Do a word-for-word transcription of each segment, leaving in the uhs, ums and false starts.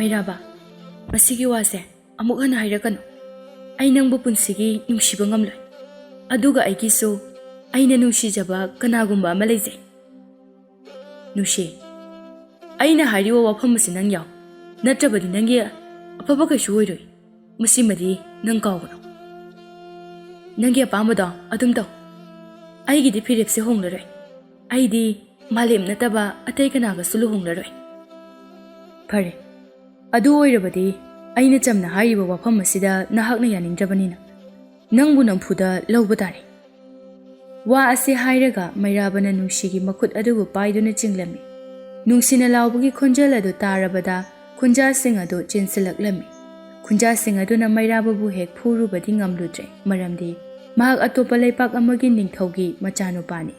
ꯃꯩꯔꯥꯕ, ꯃꯁꯤꯒꯤ ꯋꯥꯁꯦ ꯑꯃꯨꯛ ꯍꯟꯅ ꯍꯥꯏꯔꯛꯀꯅꯨ꯫ ꯑꯩ ꯅꯪꯕꯨ ꯄꯨꯟꯁꯤꯒꯤ ꯅꯨꯡꯁꯤꯕ ꯉꯝꯂꯣꯏ꯫ ꯑꯗꯨꯒ ꯑꯩꯒꯤꯁꯨ ꯑꯩꯅ ꯅꯨꯡꯁꯤꯖꯕ ꯀꯅꯥꯒꯨꯝꯕ ꯑꯃ ꯂꯩꯖꯩ꯫ ꯅꯨꯡꯁꯤ, ꯑꯩꯅ ꯍꯥꯏꯔꯤꯕ ꯋꯥꯐꯝ ꯑꯁꯤ ꯅꯪ ꯌꯥꯎ, ꯅꯠꯇ꯭ꯔꯕꯗꯤ ꯅꯪꯒꯤ ꯑꯐꯕ ꯀꯩꯁꯨ ꯑꯣꯏꯔꯣꯏ꯫ ꯃꯁꯤꯃꯗꯤ ꯅꯪ ꯀꯥꯎꯒꯅꯨ꯫ ꯅꯪꯒꯤ ꯑꯄꯥꯝꯕꯗꯣ ꯑꯗꯨꯝ ꯇꯧ꯫ ꯑꯩꯒꯤꯗꯤ ꯐꯤꯔꯦꯞꯁꯦ ꯍꯣꯡꯂꯔꯣꯏ꯫ ꯑꯩꯗꯤ ꯃꯥꯂꯦꯝ ꯅꯠꯇꯕ ꯑꯇꯩ ꯀꯅꯥꯒꯁꯨ ꯂꯨꯍꯣꯡꯂꯔꯣꯏ꯫ ꯐꯔꯦ, ꯑꯗꯨ ꯑꯣꯏꯔꯕꯗꯤ ꯑꯩꯅ ꯆꯝꯅ ꯍꯥꯏꯔꯤꯕ ꯋꯥꯐꯝ ꯑꯁꯤꯗ ꯅꯍꯥꯛꯅ ꯌꯥꯅꯤꯡꯗ꯭ꯔꯕꯅꯤꯅ ꯅꯪꯕꯨ ꯅꯝꯐꯨꯗ ꯂꯧꯕ ꯇꯥꯔꯦ꯫ ꯋꯥ ꯑꯁꯤ ꯍꯥꯏꯔꯒ ꯃꯩꯔꯥꯕꯅ ꯅꯨꯡꯁꯤꯒꯤ ꯃꯈꯨꯠ ꯑꯗꯨꯕꯨ ꯄꯥꯏꯗꯨꯅ ꯆꯤꯡꯂꯝꯃꯤ꯫ ꯅꯨꯡꯁꯤꯅ ꯂꯥꯎꯕꯒꯤ ꯈꯣꯟꯖꯦꯜ ꯑꯗꯨ ꯇꯥꯔꯕꯗ ꯈꯨꯟꯖꯥꯁꯤꯡ ꯑꯗꯨ ꯆꯦꯟꯁꯤꯜꯂꯛꯂꯝꯃꯤ꯫ ꯈꯨꯟꯖꯥꯁꯤꯡ ꯑꯗꯨꯅ ꯃꯩꯔꯥꯕꯕꯨ ꯍꯦꯛ ꯐꯨꯔꯨꯕꯗꯤ ꯉꯝꯂꯨꯗ꯭ꯔꯦ, ꯃꯔꯝꯗꯤ ꯃꯍꯥꯛ ꯑꯇꯣꯞꯄ ꯂꯩꯄꯥꯛ ꯑꯃꯒꯤ ꯅꯤꯡꯊꯧꯒꯤ ꯃꯆꯥꯅꯨꯄꯥꯅꯤ꯫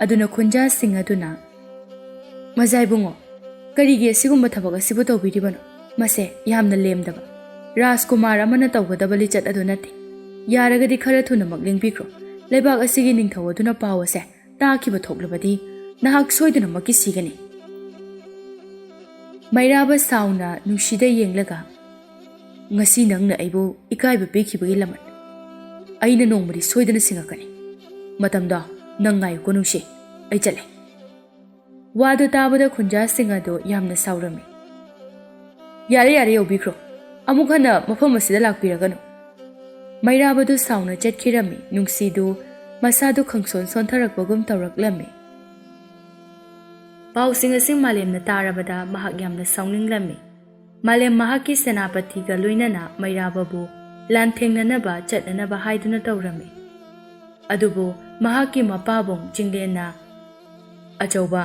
ꯑꯗꯨꯅ ꯈꯨꯟꯖꯥꯁꯤꯡ ꯑꯗꯨꯅ, "ꯃꯖꯥ ꯏꯕꯨꯡꯉꯣ, ꯀꯔꯤꯒꯤ ꯑꯁꯤꯒꯨꯝꯕ ꯊꯕꯛ ꯑꯁꯤꯕꯨ ꯇꯧꯕꯤꯔꯤꯕꯅꯣ? ꯃꯁꯦ ꯌꯥꯝꯅ ꯂꯦꯝꯗꯕ, ꯔꯥꯖꯀꯨꯃꯥꯔ ꯑꯃꯅ ꯇꯧꯒꯗꯕ ꯂꯤꯆꯠ ꯑꯗꯨ ꯅꯠꯇꯦ꯫ ꯌꯥꯔꯒꯗꯤ ꯈꯔ ꯊꯨꯅꯃꯛ ꯂꯦꯡꯕꯤꯈ꯭ꯔꯣ꯫ ꯂꯩꯕꯥꯛ ꯑꯁꯤꯒꯤ ꯅꯤꯡꯊꯧ ꯑꯗꯨꯅ ꯄꯥꯎ ꯑꯁꯦ ꯇꯥꯈꯤꯕ ꯊꯣꯛꯂꯕꯗꯤ ꯅꯍꯥꯛ ꯁꯣꯏꯗꯅꯃꯛꯀꯤ ꯁꯤꯒꯅꯤ꯫" ꯃꯩꯔꯥꯕ ꯁꯥꯎꯅ ꯅꯨꯡꯁꯤꯗ ꯌꯦꯡꯂꯒ, "ꯉꯁꯤ ꯅꯪꯅ ꯑꯩꯕꯨ ꯏꯀꯥꯏꯕ ꯄꯤꯈꯤꯕꯒꯤ ꯂꯃꯟ ꯑꯩꯅ ꯅꯣꯡꯃꯗꯤ ꯁꯣꯏꯗꯅ ꯁꯤꯡꯉꯛꯀꯅꯤ꯫ ꯃꯇꯝꯗꯣ ꯅꯪ ꯉꯥꯏꯌꯨꯀꯣ ꯅꯨꯡꯁꯤ, ꯑꯩ ꯆꯠꯂꯦ꯫" ꯋꯥꯗꯨ ꯇꯥꯕꯗ ꯈꯨꯟꯖꯥꯁꯤꯡ ꯑꯗꯨ ꯌꯥꯝꯅ ꯁꯥꯎꯔꯝꯃꯤ꯫ "ꯌꯥꯔꯦ, ꯌꯥꯔꯦ, ꯌꯧꯕꯤꯈ꯭ꯔꯣ꯫ ꯑꯃꯨꯛ ꯍꯟꯅ ꯃꯐꯝ ꯑꯁꯤꯗ ꯂꯥꯛꯄꯤꯔꯒꯅꯨ꯫" ꯃꯩꯔꯥꯕꯗꯨ ꯁꯥꯎꯅ ꯆꯠꯈꯤꯔꯝꯃꯤ꯫ ꯅꯨꯡꯁꯤꯗꯨ ꯃꯁꯥꯗꯨ ꯈꯪꯁꯣꯟ ꯁꯣꯟꯊꯔꯛꯄꯒꯨꯝ ꯇꯧꯔꯛꯂꯝꯃꯤ꯫ ꯄꯥꯎꯁꯤꯡ ꯑꯁꯤ ꯃꯥꯂꯦꯝꯅ ꯇꯥꯔꯕꯗ ꯃꯍꯥꯛ ꯌꯥꯝꯅ ꯁꯥꯎꯅꯤꯡꯂꯝꯃꯤ꯫ ꯃꯥꯂꯦꯝ ꯃꯍꯥꯛꯀꯤ ꯁꯦꯅꯥꯄꯇꯤꯒ ꯂꯣꯏꯅꯅ ꯃꯩꯔꯥꯕꯕꯨ ꯂꯥꯟꯊꯦꯡꯅꯅꯕ ꯆꯠꯅꯅꯕ ꯍꯥꯏꯗꯨꯅ ꯇꯧꯔꯝꯃꯤ꯫ ꯑꯗꯨꯕꯨ ꯃꯍꯥꯛꯀꯤ ꯃꯄꯥꯕꯨꯡ ꯆꯤꯡꯂꯦꯟꯅ, "ꯑꯆꯧꯕ,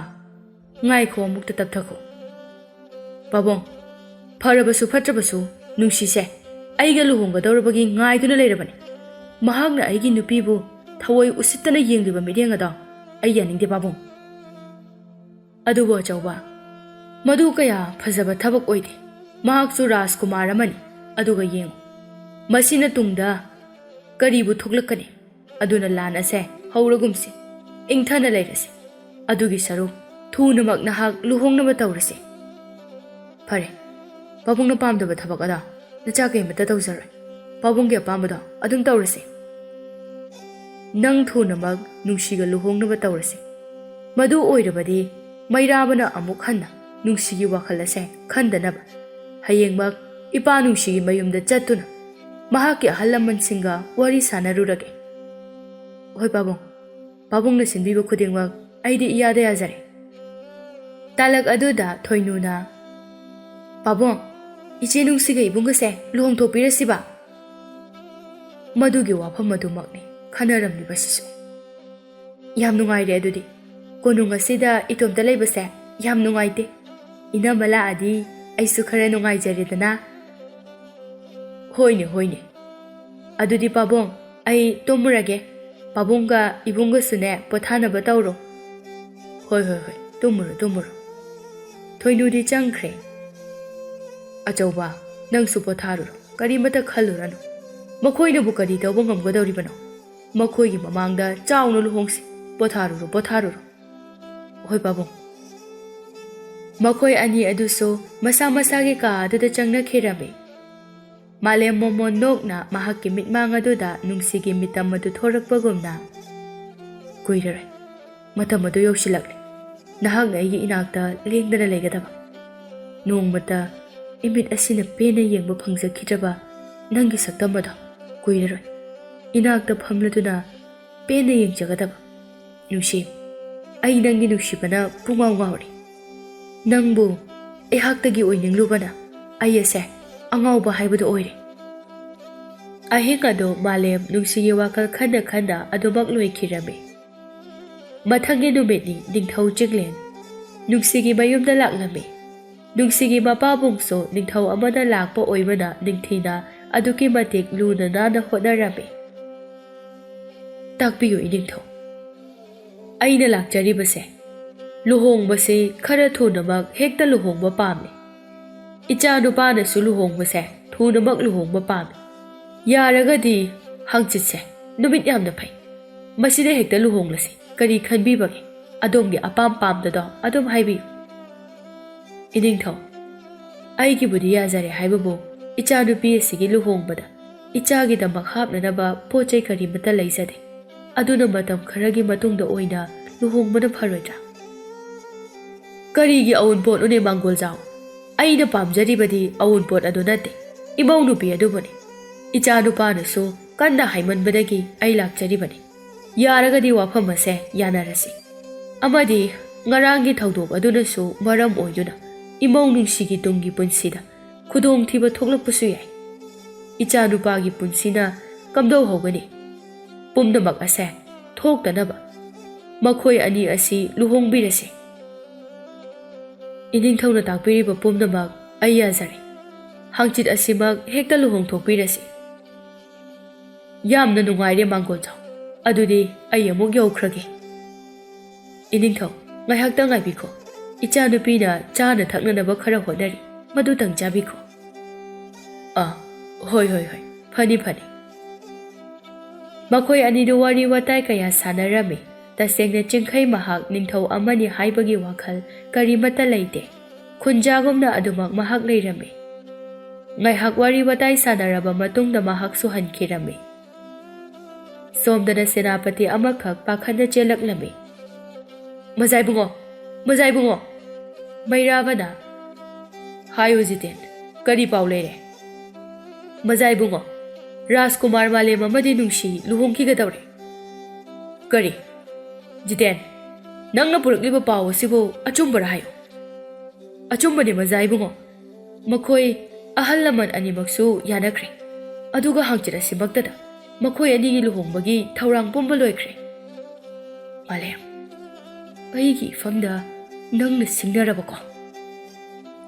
ꯉꯥꯏꯈꯣ, ꯑꯃꯨꯛꯇ ꯇꯞꯊꯈꯣ꯫ ꯄꯥꯕꯨꯡ, ꯐꯔꯕꯁꯨ ꯐꯠꯇ꯭ꯔꯕꯁꯨ ꯅꯨꯡꯁꯤꯁꯦ ꯑꯩꯒ ꯂꯨꯍꯣꯡꯒꯗꯧꯔꯕꯒꯤ ꯉꯥꯏꯗꯨꯅ ꯂꯩꯔꯕꯅꯤ꯫ ꯃꯍꯥꯛꯅ ꯑꯩꯒꯤ ꯅꯨꯄꯤꯕꯨ ꯊꯑꯣꯏ ꯎꯁꯤꯠꯇꯅ ꯌꯦꯡꯂꯤꯕ ꯃꯤꯠꯌꯦꯡ ꯑꯗꯣ ꯑꯩ ꯌꯥꯅꯤꯡꯗꯦ, ꯄꯥꯕꯨꯡ꯫" "ꯑꯗꯨꯕꯨ ꯑꯆꯧꯕ, ꯃꯗꯨ ꯀꯌꯥ ꯐꯖꯕ ꯊꯕꯛ ꯑꯣꯏꯗꯦ꯫ ꯃꯍꯥꯛꯁꯨ ꯔꯥꯖꯀꯨꯃꯥꯔ ꯑꯃꯅꯤ꯫ ꯑꯗꯨꯒ ꯌꯦꯡꯉꯨ, ꯃꯁꯤꯅ ꯇꯨꯡꯗ ꯀꯔꯤꯕꯨ ꯊꯣꯛꯂꯛꯀꯅꯤ? ꯑꯗꯨꯅ ꯂꯥꯟ ꯑꯁꯦ ꯍꯧꯔꯒꯨꯝꯁꯤ, ꯏꯪꯊꯅ ꯂꯩꯔꯁꯤ꯫ ꯑꯗꯨꯒꯤ ꯁꯔꯨꯛ ꯊꯨꯅꯃꯛ ꯅꯍꯥꯛ ꯂꯨꯍꯣꯡꯅꯕ ꯇꯧꯔꯁꯤ꯫" "ꯐꯔꯦ, ꯄꯥꯕꯨꯡꯅ ꯄꯥꯝꯗꯕ ꯊꯕꯛ ꯑꯗꯣ ꯅꯆꯥ ꯀꯩꯃꯠꯇ ꯇꯧꯖꯔꯣꯏ꯫ ꯄꯥꯕꯨꯡꯒꯤ ꯑꯄꯥꯝꯕꯗꯣ ꯑꯗꯨꯝ ꯇꯧꯔꯁꯤ꯫ ꯅꯪ ꯊꯨꯅꯃꯛ ꯅꯨꯡꯁꯤꯒ ꯂꯨꯍꯣꯡꯅꯕ ꯇꯧꯔꯁꯤ꯫ ꯃꯗꯨ ꯑꯣꯏꯔꯕꯗꯤ ꯃꯩꯔꯥꯕꯅ ꯑꯃꯨꯛ ꯍꯟꯅ ꯅꯨꯡꯁꯤꯒꯤ ꯋꯥꯈꯜ ꯑꯁꯦ ꯈꯟꯗꯅꯕ ꯍꯌꯦꯡꯃꯛ ꯏꯄꯥ ꯅꯨꯡꯁꯤꯒꯤ ꯃꯌꯨꯝꯗ ꯆꯠꯇꯨꯅ ꯃꯍꯥꯛꯀꯤ ꯑꯍꯜ ꯂꯃꯟꯁꯤꯡꯒ ꯋꯥꯔꯤ ꯁꯥꯟꯅꯔꯨꯔꯒꯦ꯫ ꯍꯣꯏ ꯄꯥꯕꯨꯡ, ꯄꯥꯕꯨꯡꯅ ꯁꯤꯟꯕꯤꯕ ꯈꯨꯗꯤꯡꯃꯛ ꯑꯩꯗꯤ ꯏꯌꯥꯗ ꯌꯥꯖꯔꯦ꯫ ꯇꯥꯂꯛ ꯑꯗꯨꯗ ꯊꯣꯏꯅꯨꯅ, "ꯄꯥꯕꯨꯡ, ꯏꯆꯦ ꯅꯨꯡꯁꯤꯒ ꯏꯕꯨꯡꯒꯁꯦ ꯂꯨꯍꯣꯡꯊꯣꯛꯄꯤꯔꯁꯤꯕ?" ꯃꯗꯨꯒꯤ ꯋꯥꯐꯝ ꯑꯗꯨꯃꯛꯅꯤ ꯈꯟꯅꯔꯝꯂꯤꯕꯁꯤꯁꯨ꯫ "ꯌꯥꯝ ꯅꯨꯡꯉꯥꯏꯔꯦ ꯑꯗꯨꯗꯤ꯫ ꯀꯣꯅꯨꯡ ꯑꯁꯤꯗ ꯏꯇꯣꯝꯇ ꯂꯩꯕꯁꯦ ꯌꯥꯝ ꯅꯨꯡꯉꯥꯏꯇꯦ꯫ ꯏꯅꯝꯃ ꯂꯥꯛꯑꯗꯤ ꯑꯩꯁꯨ ꯈꯔ ꯅꯨꯡꯉꯥꯏꯖꯔꯦꯗꯅ꯫" "ꯍꯣꯏꯅꯦ, ꯍꯣꯏꯅꯦ꯫ ꯑꯗꯨꯗꯤ ꯄꯥꯕꯨꯡ, ꯑꯩ ꯇꯨꯝꯃꯨꯔꯒꯦ꯫ ꯄꯥꯕꯨꯡꯒ ꯏꯕꯨꯡꯒꯁꯨꯅꯦ ꯄꯣꯊꯥꯅꯕ ꯇꯧꯔꯣ꯫" "ꯍꯣꯏ, ꯍꯣꯏ, ꯍꯣꯏ, ꯇꯨꯝꯃꯨꯔꯣ, ꯇꯨꯝꯃꯨꯔꯣ꯫" ꯊꯣꯏꯅꯨꯗꯤ ꯆꯪꯈ꯭ꯔꯦ꯫ "ꯑꯆꯧꯕ, ꯅꯪꯁꯨ ꯄꯣꯊꯥꯔꯨꯔꯣ, ꯀꯔꯤꯃꯠꯇ ꯈꯜꯂꯨꯔꯅꯨ꯫ ꯃꯈꯣꯏꯅꯕꯨ ꯀꯔꯤ ꯇꯧꯕ ꯉꯝꯒꯗꯧꯔꯤꯕꯅꯣ? ꯃꯈꯣꯏꯒꯤ ꯃꯃꯥꯡꯗ ꯆꯥꯎꯅ ꯂꯨꯍꯣꯡꯁꯤ꯫ ꯄꯣꯊꯥꯔꯨꯔꯣ, ꯄꯣꯊꯥꯔꯨꯔꯣ꯫" "ꯍꯣꯏ ꯄꯥꯕꯨꯡ꯫" ꯃꯈꯣꯏ ꯑꯅꯤ ꯑꯗꯨꯁꯨ ꯃꯁꯥ ꯃꯁꯥꯒꯤ ꯀꯥ ꯑꯗꯨꯗ ꯆꯪꯅꯈꯤꯔꯝꯃꯤ꯫ ꯃꯥꯂꯦꯝ ꯃꯣꯃꯣꯟ ꯅꯣꯛꯅ ꯃꯍꯥꯛꯀꯤ ꯃꯤꯠꯃꯥꯡ ꯑꯗꯨꯗ ꯅꯨꯡꯁꯤꯒꯤ ꯃꯤꯇꯝ ꯑꯗꯨ ꯊꯣꯔꯛꯄꯒꯨꯝꯅ, "ꯀꯨꯏꯔꯔꯣꯏ꯫ ꯃꯇꯝ ꯑꯗꯨ ꯌꯧꯁꯤꯜꯂꯛꯂꯦ꯫ ꯅꯍꯥꯛꯅ ꯑꯩꯒꯤ ꯏꯅꯥꯛꯇ ꯂꯦꯡꯗꯅ ꯂꯩꯒꯗꯕ꯫ ꯅꯣꯡꯃꯇ ꯏꯃꯤꯠ ꯑꯁꯤꯅ ꯄꯦꯟꯅ ꯌꯦꯡꯕ ꯐꯪꯖꯈꯤꯗ꯭ꯔꯕ ꯅꯪꯒꯤ ꯁꯛꯇꯝ ꯑꯗꯣ ꯀꯨꯏꯔꯔꯣꯏ꯫ ꯏꯅꯥꯛꯇ ꯐꯝꯂꯗꯨꯅ ꯄꯦꯟꯅ ꯌꯦꯡꯖꯒꯗꯕ꯫ ꯅꯨꯡꯁꯤ, ꯑꯩ ꯅꯪꯒꯤ ꯅꯨꯡꯁꯤꯕꯅ ꯄꯨꯡꯉꯥꯎ ꯉꯥꯎꯔꯦ꯫ ꯅꯪꯕꯨ ꯑꯩꯍꯥꯛꯇꯒꯤ ꯑꯣꯏꯅꯤꯡꯂꯨꯕꯅ ꯑꯩ ꯑꯁꯦ ꯑꯉꯥꯎꯕ ꯍꯥꯏꯕꯗꯨ ꯑꯣꯏꯔꯦ꯫" ꯑꯍꯤꯡ ꯑꯗꯨ ꯃꯥꯂꯦꯝ ꯅꯨꯡꯁꯤꯒꯤ ꯋꯥꯈꯜ ꯈꯟꯅ ꯈꯟꯅ ꯑꯗꯨꯃꯛ ꯂꯣꯏꯈꯤꯔꯝꯃꯤ꯫ ꯃꯊꯪꯒꯤ ꯅꯨꯃꯤꯠꯅꯤ ꯅꯤꯡꯊꯧ ꯆꯤꯡꯂꯦꯟ ꯅꯨꯡꯁꯤꯒꯤ ꯃꯌꯨꯝꯗ ꯂꯥꯛꯂꯝꯃꯤ꯫ ꯅꯨꯡꯁꯤꯒꯤ ꯃꯄꯥꯕꯨꯡꯁꯨ ꯅꯤꯡꯊꯧ ꯑꯃꯅ ꯂꯥꯛꯄ ꯑꯣꯏꯕꯅ ꯅꯤꯡꯊꯤꯅ ꯑꯗꯨꯛꯀꯤ ꯃꯇꯤꯛ ꯂꯨꯅ ꯅꯥꯟꯅ ꯍꯣꯠꯅꯔꯝꯃꯤ꯫ "ꯇꯥꯛꯄꯤꯌꯨ ꯏꯅꯤꯡꯊꯧ, ꯑꯩꯅ ꯂꯥꯛꯆꯔꯤꯕꯁꯦ, ꯂꯨꯍꯣꯡꯕꯁꯦ ꯈꯔ ꯊꯨꯅꯃꯛ ꯍꯦꯛꯇ ꯂꯨꯍꯣꯡꯕ ꯄꯥꯝꯃꯤ꯫ ꯏꯆꯥ ꯅꯨꯄꯥꯅꯁꯨ ꯂꯨꯍꯣꯡꯕꯁꯦ ꯊꯨꯅꯃꯛ ꯂꯨꯍꯣꯡꯕ ꯄꯥꯝꯃꯤ꯫ ꯌꯥꯔꯒꯗꯤ ꯍꯪꯆꯤꯠꯁꯦ ꯅꯨꯃꯤꯠ ꯌꯥꯝꯅ ꯐꯩ꯫ ꯃꯁꯤꯗ ꯍꯦꯛꯇ ꯂꯨꯍꯣꯡꯂꯁꯤ꯫ ꯀꯔꯤ ꯈꯟꯕꯤꯕꯒꯦ? ꯑꯗꯣꯝꯒꯤ ꯑꯄꯥꯝ ꯄꯥꯝꯗꯗꯣ ꯑꯗꯨꯝ ꯍꯥꯏꯕꯤꯌꯨ꯫" "ꯏꯅꯤꯡꯊꯧ, ꯑꯩꯒꯤꯕꯨꯗꯤ ꯌꯥꯖꯔꯦ ꯍꯥꯏꯕꯕꯨ, ꯏꯆꯥꯅꯨꯄꯤ ꯑꯁꯤꯒꯤ ꯂꯨꯍꯣꯡꯕꯗ ꯏꯆꯥꯒꯤꯗꯃꯛ ꯍꯥꯞꯅꯅꯕ ꯄꯣꯠ ꯆꯩ ꯀꯔꯤꯃꯠꯇ ꯂꯩꯖꯗꯦ꯫ ꯑꯗꯨꯅ ꯃꯇꯝ ꯈꯔꯒꯤ ꯃꯇꯨꯡꯗ ꯑꯣꯏꯅ ꯂꯨꯍꯣꯡꯕꯅ ꯐꯔꯣꯏꯗ꯭ꯔꯥ? ꯀꯔꯤꯒꯤ ꯑꯎꯟꯄꯣꯠꯅꯣꯅꯦ, ꯃꯥꯡꯒꯣꯜꯖꯥꯎ? ꯑꯩꯅ ꯄꯥꯝꯖꯔꯤꯕꯗꯤ ꯑꯎꯟꯄꯣꯠ ꯑꯗꯨ ꯅꯠꯇꯦ, ꯏꯃꯧ ꯅꯨꯄꯤ ꯑꯗꯨꯕꯨꯅꯤ꯫ ꯏꯆꯥꯅꯨꯄꯥꯅꯁꯨ ꯀꯟꯅ ꯍꯥꯏꯃꯟꯕꯗꯒꯤ ꯑꯩ ꯂꯥꯛꯆꯔꯤꯕꯅꯤ꯫ ꯌꯥꯔꯒꯗꯤ ꯋꯥꯐꯝ ꯑꯁꯦ ꯌꯥꯅꯔꯁꯤ꯫ ꯑꯃꯗꯤ ꯉꯔꯥꯡꯒꯤ ꯊꯧꯗꯣꯛ ꯑꯗꯨꯅꯁꯨ ꯃꯔꯝ ꯑꯣꯏꯗꯨꯅ ꯏꯃꯧ ꯅꯨꯡꯁꯤꯒꯤ ꯇꯨꯡꯒꯤ ꯄꯨꯟꯁꯤꯗ ꯈꯨꯗꯣꯡꯊꯤꯕ ꯊꯣꯛꯂꯛꯄꯁꯨ ꯌꯥꯏ꯫ ꯏꯆꯥꯅꯨꯄꯥꯒꯤ ꯄꯨꯟꯁꯤꯅ ꯀꯝꯗꯧꯍꯧꯒꯅꯤ? ꯄꯨꯝꯅꯃꯛ ꯑꯁꯦ ꯊꯣꯛꯇꯅꯕ ꯃꯈꯣꯏ ꯑꯅꯤ ꯑꯁꯤ ꯂꯨꯍꯣꯡꯕꯤꯔꯁꯤ꯫ ꯏꯅꯤꯡꯊꯧꯅ ꯇꯥꯛꯄꯤꯔꯤꯕ ꯄꯨꯝꯅꯃꯛ ꯑꯩ ꯌꯥꯖꯔꯦ꯫ ꯍꯪꯆꯤꯠ ꯑꯁꯤꯃꯛ ꯍꯦꯛꯇ ꯂꯨꯍꯣꯡꯊꯣꯛꯄꯤꯔꯁꯤ꯫ ꯌꯥꯝꯅ ꯅꯨꯡꯉꯥꯏꯔꯦ, ꯃꯥꯡꯒꯣꯜꯖꯥꯎ꯫ ꯑꯗꯨꯗꯤ ꯑꯩ ꯑꯃꯨꯛ ꯌꯧꯈ꯭ꯔꯒꯦ꯫ ꯏꯅꯤꯡꯊꯧ, ꯉꯥꯏꯍꯥꯛꯇꯪ ꯉꯥꯏꯕꯤꯈꯣ꯫ ꯏꯆꯥꯅꯨꯄꯤꯅ ꯆꯥꯅ ꯊꯛꯅꯅꯕ ꯈꯔ ꯍꯣꯠꯅꯔꯤ, ꯃꯗꯨꯇꯪ ꯆꯥꯕꯤꯈꯣ꯫ ꯑꯥ, ꯍꯣꯏ, ꯍꯣꯏ, ꯍꯣꯏ, ꯐꯅꯤ, ꯐꯅꯤ꯫ ꯃꯈꯣꯏ ꯑꯅꯤꯗꯨ ꯋꯥꯔꯤ ꯋꯥꯇꯥꯏ ꯀꯌꯥ ꯁꯥꯟꯅꯔꯝꯃꯤ꯫ ꯇꯁꯦꯡꯅ ꯆꯤꯡꯈꯩ ꯃꯍꯥꯛ ꯅꯤꯡꯊꯧ ꯑꯃꯅꯤ ꯍꯥꯏꯕꯒꯤ ꯋꯥꯈꯜ ꯀꯔꯤꯃꯠꯇ ꯂꯩꯇꯦ꯫ ꯈꯨꯟꯖꯥꯒꯨꯝꯅ ꯑꯗꯨꯃꯛ ꯃꯍꯥꯛ ꯂꯩꯔꯝꯃꯤ꯫ ꯉꯥꯏꯍꯥꯛ ꯋꯥꯔꯤ ꯋꯥꯇꯥꯏ ꯁꯥꯟꯅꯔꯕ ꯃꯇꯨꯡꯗ ꯃꯍꯥꯛꯁꯨ ꯍꯟꯈꯤꯔꯝꯃꯤ꯫ ꯁꯣꯝꯗꯅ ꯁꯦꯅꯥꯄꯇꯤ ꯑꯃꯈꯛ ꯄꯥꯈꯠꯅ ꯆꯦꯜꯂꯛꯂꯝꯃꯤ꯫ "ꯃꯖꯥꯏꯕꯨꯡꯉꯣ! ꯃꯖꯥꯏꯕꯨꯡꯉꯣ!" ꯃꯩꯔꯥꯕꯅ, "ꯍꯥꯏꯌꯨ ꯖꯤꯇꯦꯟ, ꯀꯔꯤ ꯄꯥꯎ ꯂꯩꯔꯦ?" "ꯃꯖꯥꯏꯕꯨꯡꯉꯣ, ꯔꯥꯖꯀꯨꯃꯥꯔ ꯃꯥꯂꯦꯝ ꯑꯃꯗꯤ ꯅꯨꯡꯁꯤ ꯂꯨꯍꯣꯡꯈꯤꯒꯗꯧꯔꯦ꯫" "ꯀꯔꯤ? ꯖꯤꯇꯦꯟ, ꯅꯪꯅ ꯄꯨꯔꯛꯂꯤꯕ ꯄꯥꯎ ꯑꯁꯤꯕꯨ ꯑꯆꯨꯝꯕꯔ ꯍꯥꯏꯌꯨ꯫" "ꯑꯆꯨꯝꯕꯅꯦ ꯃꯖꯥ ꯏꯕꯨꯡꯉꯣ꯫ ꯃꯈꯣꯏ ꯑꯍꯜ ꯂꯃꯟ ꯑꯅꯤꯃꯛꯁꯨ ꯌꯥꯅꯈ꯭ꯔꯦ꯫ ꯑꯗꯨꯒ ꯍꯪꯆꯤꯠ ꯑꯁꯤꯃꯛꯇꯗ ꯃꯈꯣꯏ ꯑꯅꯤꯒꯤ ꯂꯨꯍꯣꯡꯕꯒꯤ ꯊꯧꯔꯥꯡ ꯄꯨꯝꯕ ꯂꯣꯏꯈ꯭ꯔꯦ꯫" "ꯃꯥꯂꯦꯝ, ꯑꯩꯒꯤ ꯏꯐꯝꯗ ꯅꯪꯅ ꯁꯤꯡꯅꯔꯕꯀꯣ?"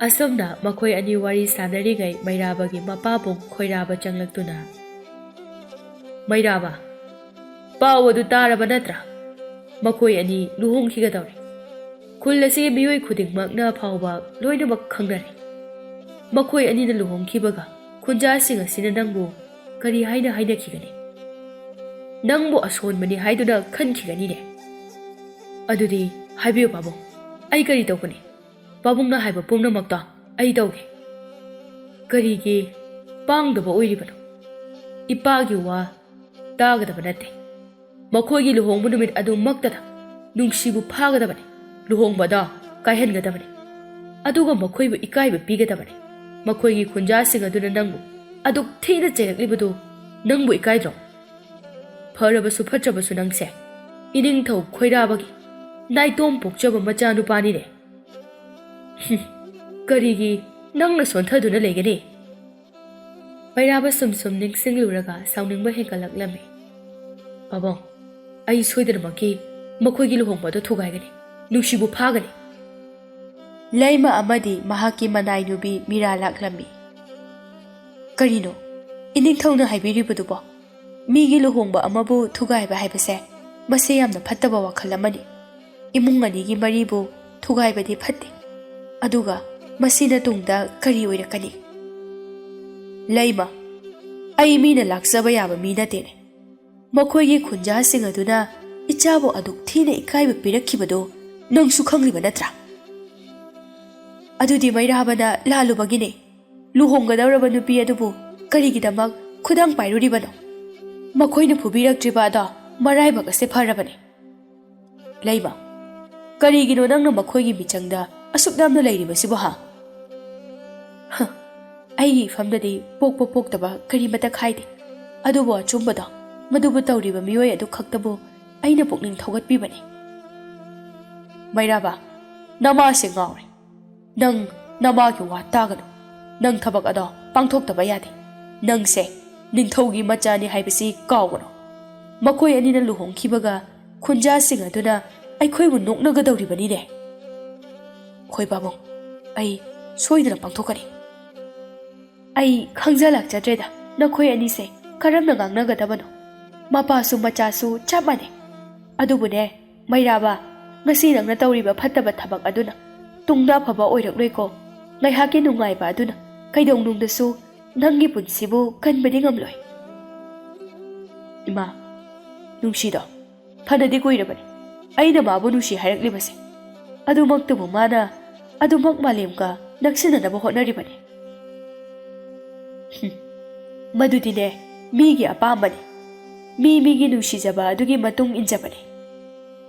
ꯑꯁꯨꯝꯅ ꯃꯈꯣꯏ ꯑꯅꯤ ꯋꯥꯔꯤ ꯁꯥꯟꯅꯔꯤꯉꯩ ꯃꯩꯔꯥꯕꯒꯤ ꯃꯄꯥꯕꯨꯡ ꯈꯣꯏꯔꯥꯕ ꯆꯪꯂꯛꯇꯨꯅ, "ꯃꯩꯔꯥꯕ, ꯄꯥꯎ ꯑꯗꯨ ꯇꯥꯔꯕ ꯅꯠꯇ꯭ꯔꯥ? ꯃꯈꯣꯏ ꯑꯅꯤ ꯂꯨꯍꯣꯡꯈꯤꯒꯗꯧꯔꯦ꯫ ꯈꯨꯜ ꯑꯁꯤꯒꯤ ꯃꯤꯑꯣꯏ ꯈꯨꯗꯤꯡꯃꯛꯅ ꯐꯥꯎꯕ ꯂꯣꯏꯅꯃꯛ ꯈꯪꯅꯔꯦ꯫ ꯃꯈꯣꯏ ꯑꯅꯤꯅ ꯂꯨꯍꯣꯡꯈꯤꯕꯒ ꯈꯨꯟꯖꯥꯁꯤꯡ ꯑꯁꯤꯅ ꯅꯪꯕꯨ ꯀꯔꯤ ꯍꯥꯏꯅ ꯍꯥꯏꯅꯈꯤꯒꯅꯤ? ꯅꯪꯕꯨ ꯑꯁꯣꯟꯕꯅꯤ ꯍꯥꯏꯗꯨꯅ ꯈꯟꯈꯤꯒꯅꯤꯅꯦ꯫ ꯑꯗꯨꯗꯤ ꯍꯥꯏꯕꯤꯌꯨ ꯄꯥꯕꯨꯡ, ꯑꯩ ꯀꯔꯤ ꯇꯧꯒꯅꯤ? ꯄꯥꯕꯨꯡꯅ ꯍꯥꯏꯕ ꯄꯨꯝꯅꯃꯛꯇꯣ ꯑꯩ ꯇꯧꯒꯦ꯫ ꯀꯔꯤꯒꯤ ꯄꯥꯡꯗꯕ ꯑꯣꯏꯔꯤꯕꯅꯣ? ꯏꯄꯥꯒꯤ ꯋꯥ ꯇꯥꯒꯗꯕ ꯅꯠꯇꯦ꯫ ꯃꯈꯣꯏꯒꯤ ꯂꯨꯍꯣꯡꯕ ꯅꯨꯃꯤꯠ ꯑꯗꯨꯃꯛꯇꯗ ꯅꯨꯡꯁꯤꯕꯨ ꯐꯥꯒꯗꯕꯅꯤ, ꯂꯨꯍꯣꯡꯕꯗꯣ ꯀꯥꯏꯍꯟꯒꯗꯕꯅꯤ꯫ ꯑꯗꯨꯒ ꯃꯈꯣꯏꯕꯨ ꯏꯀꯥꯏꯕ ꯄꯤꯒꯗꯕꯅꯤ꯫ ꯃꯈꯣꯏꯒꯤ ꯈꯨꯟꯖꯥꯁꯤꯡ ꯑꯗꯨꯅ ꯅꯪꯕꯨ ꯑꯗꯨꯛ ꯊꯤꯅ ꯆꯩꯔꯛꯂꯤꯕꯗꯨ ꯅꯪꯕꯨ ꯏꯀꯥꯏꯗ꯭ꯔꯣ? ꯐꯔꯕꯁꯨ ꯐꯠꯇ꯭ꯔꯕꯁꯨ ꯅꯪꯁꯦ ꯏꯅꯤꯡꯊꯧ ꯈꯣꯏꯔꯥꯕꯒꯤ ꯅꯥꯏꯇꯣꯝ ꯄꯣꯛꯆꯕ ꯃꯆꯥꯅꯨꯄꯥꯅꯤꯅꯦ꯫ ꯍꯨꯝ, ꯀꯔꯤꯒꯤ ꯅꯪꯅ ꯁꯣꯟꯊꯗꯨꯅ ꯂꯩꯒꯅꯤ? ꯃꯩꯔꯥꯕ ꯁꯨꯝ ꯁꯨꯝ ꯅꯤꯡꯁꯤꯡꯂꯨꯔꯒ ꯁꯥꯎꯅꯤꯡꯕ ꯍꯦꯟꯒꯠꯂꯛꯂꯝꯃꯤ꯫ "ꯄꯥꯕꯨꯡ, ꯑꯩ ꯁꯣꯏꯗꯅꯃꯛꯀꯤ ꯃꯈꯣꯏꯒꯤ ꯂꯨꯍꯣꯡꯕ ꯑꯗꯨ ꯊꯨꯒꯥꯏꯒꯅꯤ꯫ ꯅꯨꯡꯁꯤꯕꯨ ꯐꯥꯒꯅꯤ꯫" ꯂꯩꯃ ꯑꯃꯗꯤ ꯃꯍꯥꯛꯀꯤ ꯃꯅꯥꯏ ꯅꯨꯄꯤ ꯃꯤꯔꯥ ꯂꯥꯛꯂꯝꯃꯤ꯫ "ꯀꯔꯤꯅꯣ ꯏꯅꯤꯡꯊꯧꯅ ꯍꯥꯏꯕꯤꯔꯤꯕꯗꯨꯕꯣ? ꯃꯤꯒꯤ ꯂꯨꯍꯣꯡꯕ ꯑꯃꯕꯨ ꯊꯨꯒꯥꯏꯕ ꯍꯥꯏꯕꯁꯦ ꯃꯁꯤ ꯌꯥꯝꯅ ꯐꯠꯇꯕ ꯋꯥꯈꯜ ꯑꯃꯅꯤ꯫ ꯏꯃꯨꯡ ꯑꯅꯤꯒꯤ ꯃꯔꯤꯕꯨ ꯊꯨꯒꯥꯏꯕꯗꯤ ꯐꯠꯇꯦ꯫ ꯑꯗꯨꯒ ꯃꯁꯤꯅ ꯇꯨꯡꯗ ꯀꯔꯤ ꯑꯣꯏꯔꯛꯀꯅꯤ?" "ꯂꯩꯃ, ꯑꯩ ꯃꯤꯅ ꯂꯥꯛꯆꯕ ꯌꯥꯕ ꯃꯤ ꯅꯠꯇꯦꯅꯦ꯫ ꯃꯈꯣꯏꯒꯤ ꯈꯨꯟꯖꯥꯁꯤꯡ ꯑꯗꯨꯅ ꯏꯆꯥꯕꯨ ꯑꯗꯨꯛ ꯊꯤꯅ ꯏꯀꯥꯏꯕ ꯄꯤꯔꯛꯈꯤꯕꯗꯨ ꯅꯪꯁꯨ ꯈꯪꯂꯤꯕ ꯅꯠꯇ꯭ꯔꯥ? ꯑꯗꯨꯗꯤ ꯃꯩꯔꯥꯕꯅ ꯂꯥꯜꯂꯨꯕꯒꯤꯅꯦ꯫ ꯂꯨꯍꯣꯡꯒꯗꯧꯔꯕ ꯅꯨꯄꯤ ꯑꯗꯨꯕꯨ ꯀꯔꯤꯒꯤꯗꯃꯛ ꯈꯨꯗꯥꯡ ꯄꯥꯏꯔꯨꯔꯤꯕꯅꯣ? ꯃꯈꯣꯏꯅ ꯐꯨꯕꯤꯔꯛꯇ꯭ꯔꯤꯕ ꯑꯗꯣ ꯃꯔꯥꯏꯕꯛ ꯑꯁꯦ ꯐꯔꯕꯅꯦ꯫" "ꯂꯩꯃ, ꯀꯔꯤꯒꯤꯅꯣ ꯅꯪꯅ ꯃꯈꯣꯏꯒꯤ ꯃꯤꯆꯪꯗ ꯑꯁꯨꯛ ꯌꯥꯝꯅ ꯂꯩꯔꯤꯕꯁꯤꯕꯣ, ꯍꯥ?" "ꯍ, ꯑꯩꯒꯤ ꯏꯐꯝꯗꯗꯤ ꯄꯣꯛꯄ ꯄꯣꯛꯇꯕ ꯀꯔꯤꯃꯠꯇ ꯈꯥꯏꯗꯦ꯫ ꯑꯗꯨꯕꯨ ꯑꯆꯨꯝꯕꯗꯣ, ꯃꯗꯨꯕꯨ ꯇꯧꯔꯤꯕ ꯃꯤꯑꯣꯏ ꯑꯗꯨ ꯈꯛꯇꯕꯨ ꯑꯩꯅ ꯄꯨꯛꯅꯤꯡ ꯊꯧꯒꯠꯄꯤꯕꯅꯤ꯫" "ꯃꯩꯔꯥꯕ, ꯅꯃꯥꯁꯦ ꯉꯥꯎꯔꯦ꯫ ꯅꯪ ꯅꯃꯥꯒꯤ ꯋꯥ ꯇꯥꯒꯅꯨ꯫ ꯅꯪ ꯊꯕꯛ ꯑꯗꯣ ꯄꯥꯡꯊꯣꯛꯇꯕ ꯌꯥꯗꯦ꯫ ꯅꯪꯁꯦ ꯅꯤꯡꯊꯧꯒꯤ ꯃꯆꯥꯅꯤ ꯍꯥꯏꯕꯁꯤ ꯀꯥꯎꯒꯅꯨ꯫ ꯃꯈꯣꯏ ꯑꯅꯤꯅ ꯂꯨꯍꯣꯡꯈꯤꯕꯒ ꯈꯨꯟꯖꯥꯁꯤꯡ ꯑꯗꯨꯅ ꯑꯩꯈꯣꯏꯕꯨ ꯅꯣꯛꯅꯒꯗꯧꯔꯤꯕꯅꯤꯅꯦ꯫" "ꯍꯣꯏ ꯄꯥꯕꯨꯡ, ꯑꯩ ꯁꯣꯏꯗꯅ ꯄꯥꯡꯊꯣꯛꯀꯅꯤ꯫" "ꯑꯩ ꯈꯪꯖ ꯂꯥꯛꯆꯗ꯭ꯔꯦꯗ, ꯅꯈꯣꯏ ꯑꯅꯤꯁꯦ ꯀꯔꯝꯅ ꯉꯥꯡꯅꯒꯗꯕꯅꯣ꯫ ꯃꯄꯥꯁꯨ ꯃꯆꯥꯁꯨ ꯆꯞ ꯃꯥꯟꯅꯩ꯫ ꯑꯗꯨꯕꯨꯅꯦ, ꯃꯩꯔꯥꯕ, ꯉꯁꯤ ꯅꯪꯅ ꯇꯧꯔꯤꯕ ꯐꯠꯇꯕ ꯊꯕꯛ ꯑꯗꯨꯅ ꯇꯨꯡꯗ ꯑꯐꯕ ꯑꯣꯏꯔꯛꯂꯣꯏꯀꯣ꯫ ꯉꯥꯏꯍꯥꯛꯀꯤ ꯅꯨꯡꯉꯥꯏꯕ ꯑꯗꯨꯅ ꯀꯩꯗꯧꯅꯨꯡꯗꯁꯨ ꯅꯪꯒꯤ ꯄꯨꯟꯁꯤꯕꯨ ꯀꯟꯕꯗꯤ ꯉꯝꯂꯣꯏ꯫" "ꯏꯃꯥ, ꯅꯨꯡꯁꯤꯗꯣ, ꯐꯅꯗꯤ ꯀꯨꯏꯔꯕꯅꯤ ꯑꯩꯅ ꯃꯥꯕꯨ ꯅꯨꯡꯁꯤ ꯍꯥꯏꯔꯛꯂꯤꯕꯁꯦ꯫ ꯑꯗꯨꯃꯛꯇꯕꯨ ꯃꯥꯅ ꯑꯗꯨꯃꯛ ꯃꯥꯂꯦꯝꯒ ꯅꯛꯁꯤꯟꯅꯅꯕ ꯍꯣꯠꯅꯔꯤꯕꯅꯤ꯫ "ꯃꯗꯨꯗꯤꯅꯦ, ꯃꯤꯒꯤ ꯑꯄꯥꯝꯕꯅꯤ꯫ ꯃꯤ ꯃꯤꯒꯤ ꯅꯨꯡꯁꯤꯖꯕ ꯑꯗꯨꯒꯤ ꯃꯇꯨꯡ ꯏꯟꯖꯕꯅꯤ꯫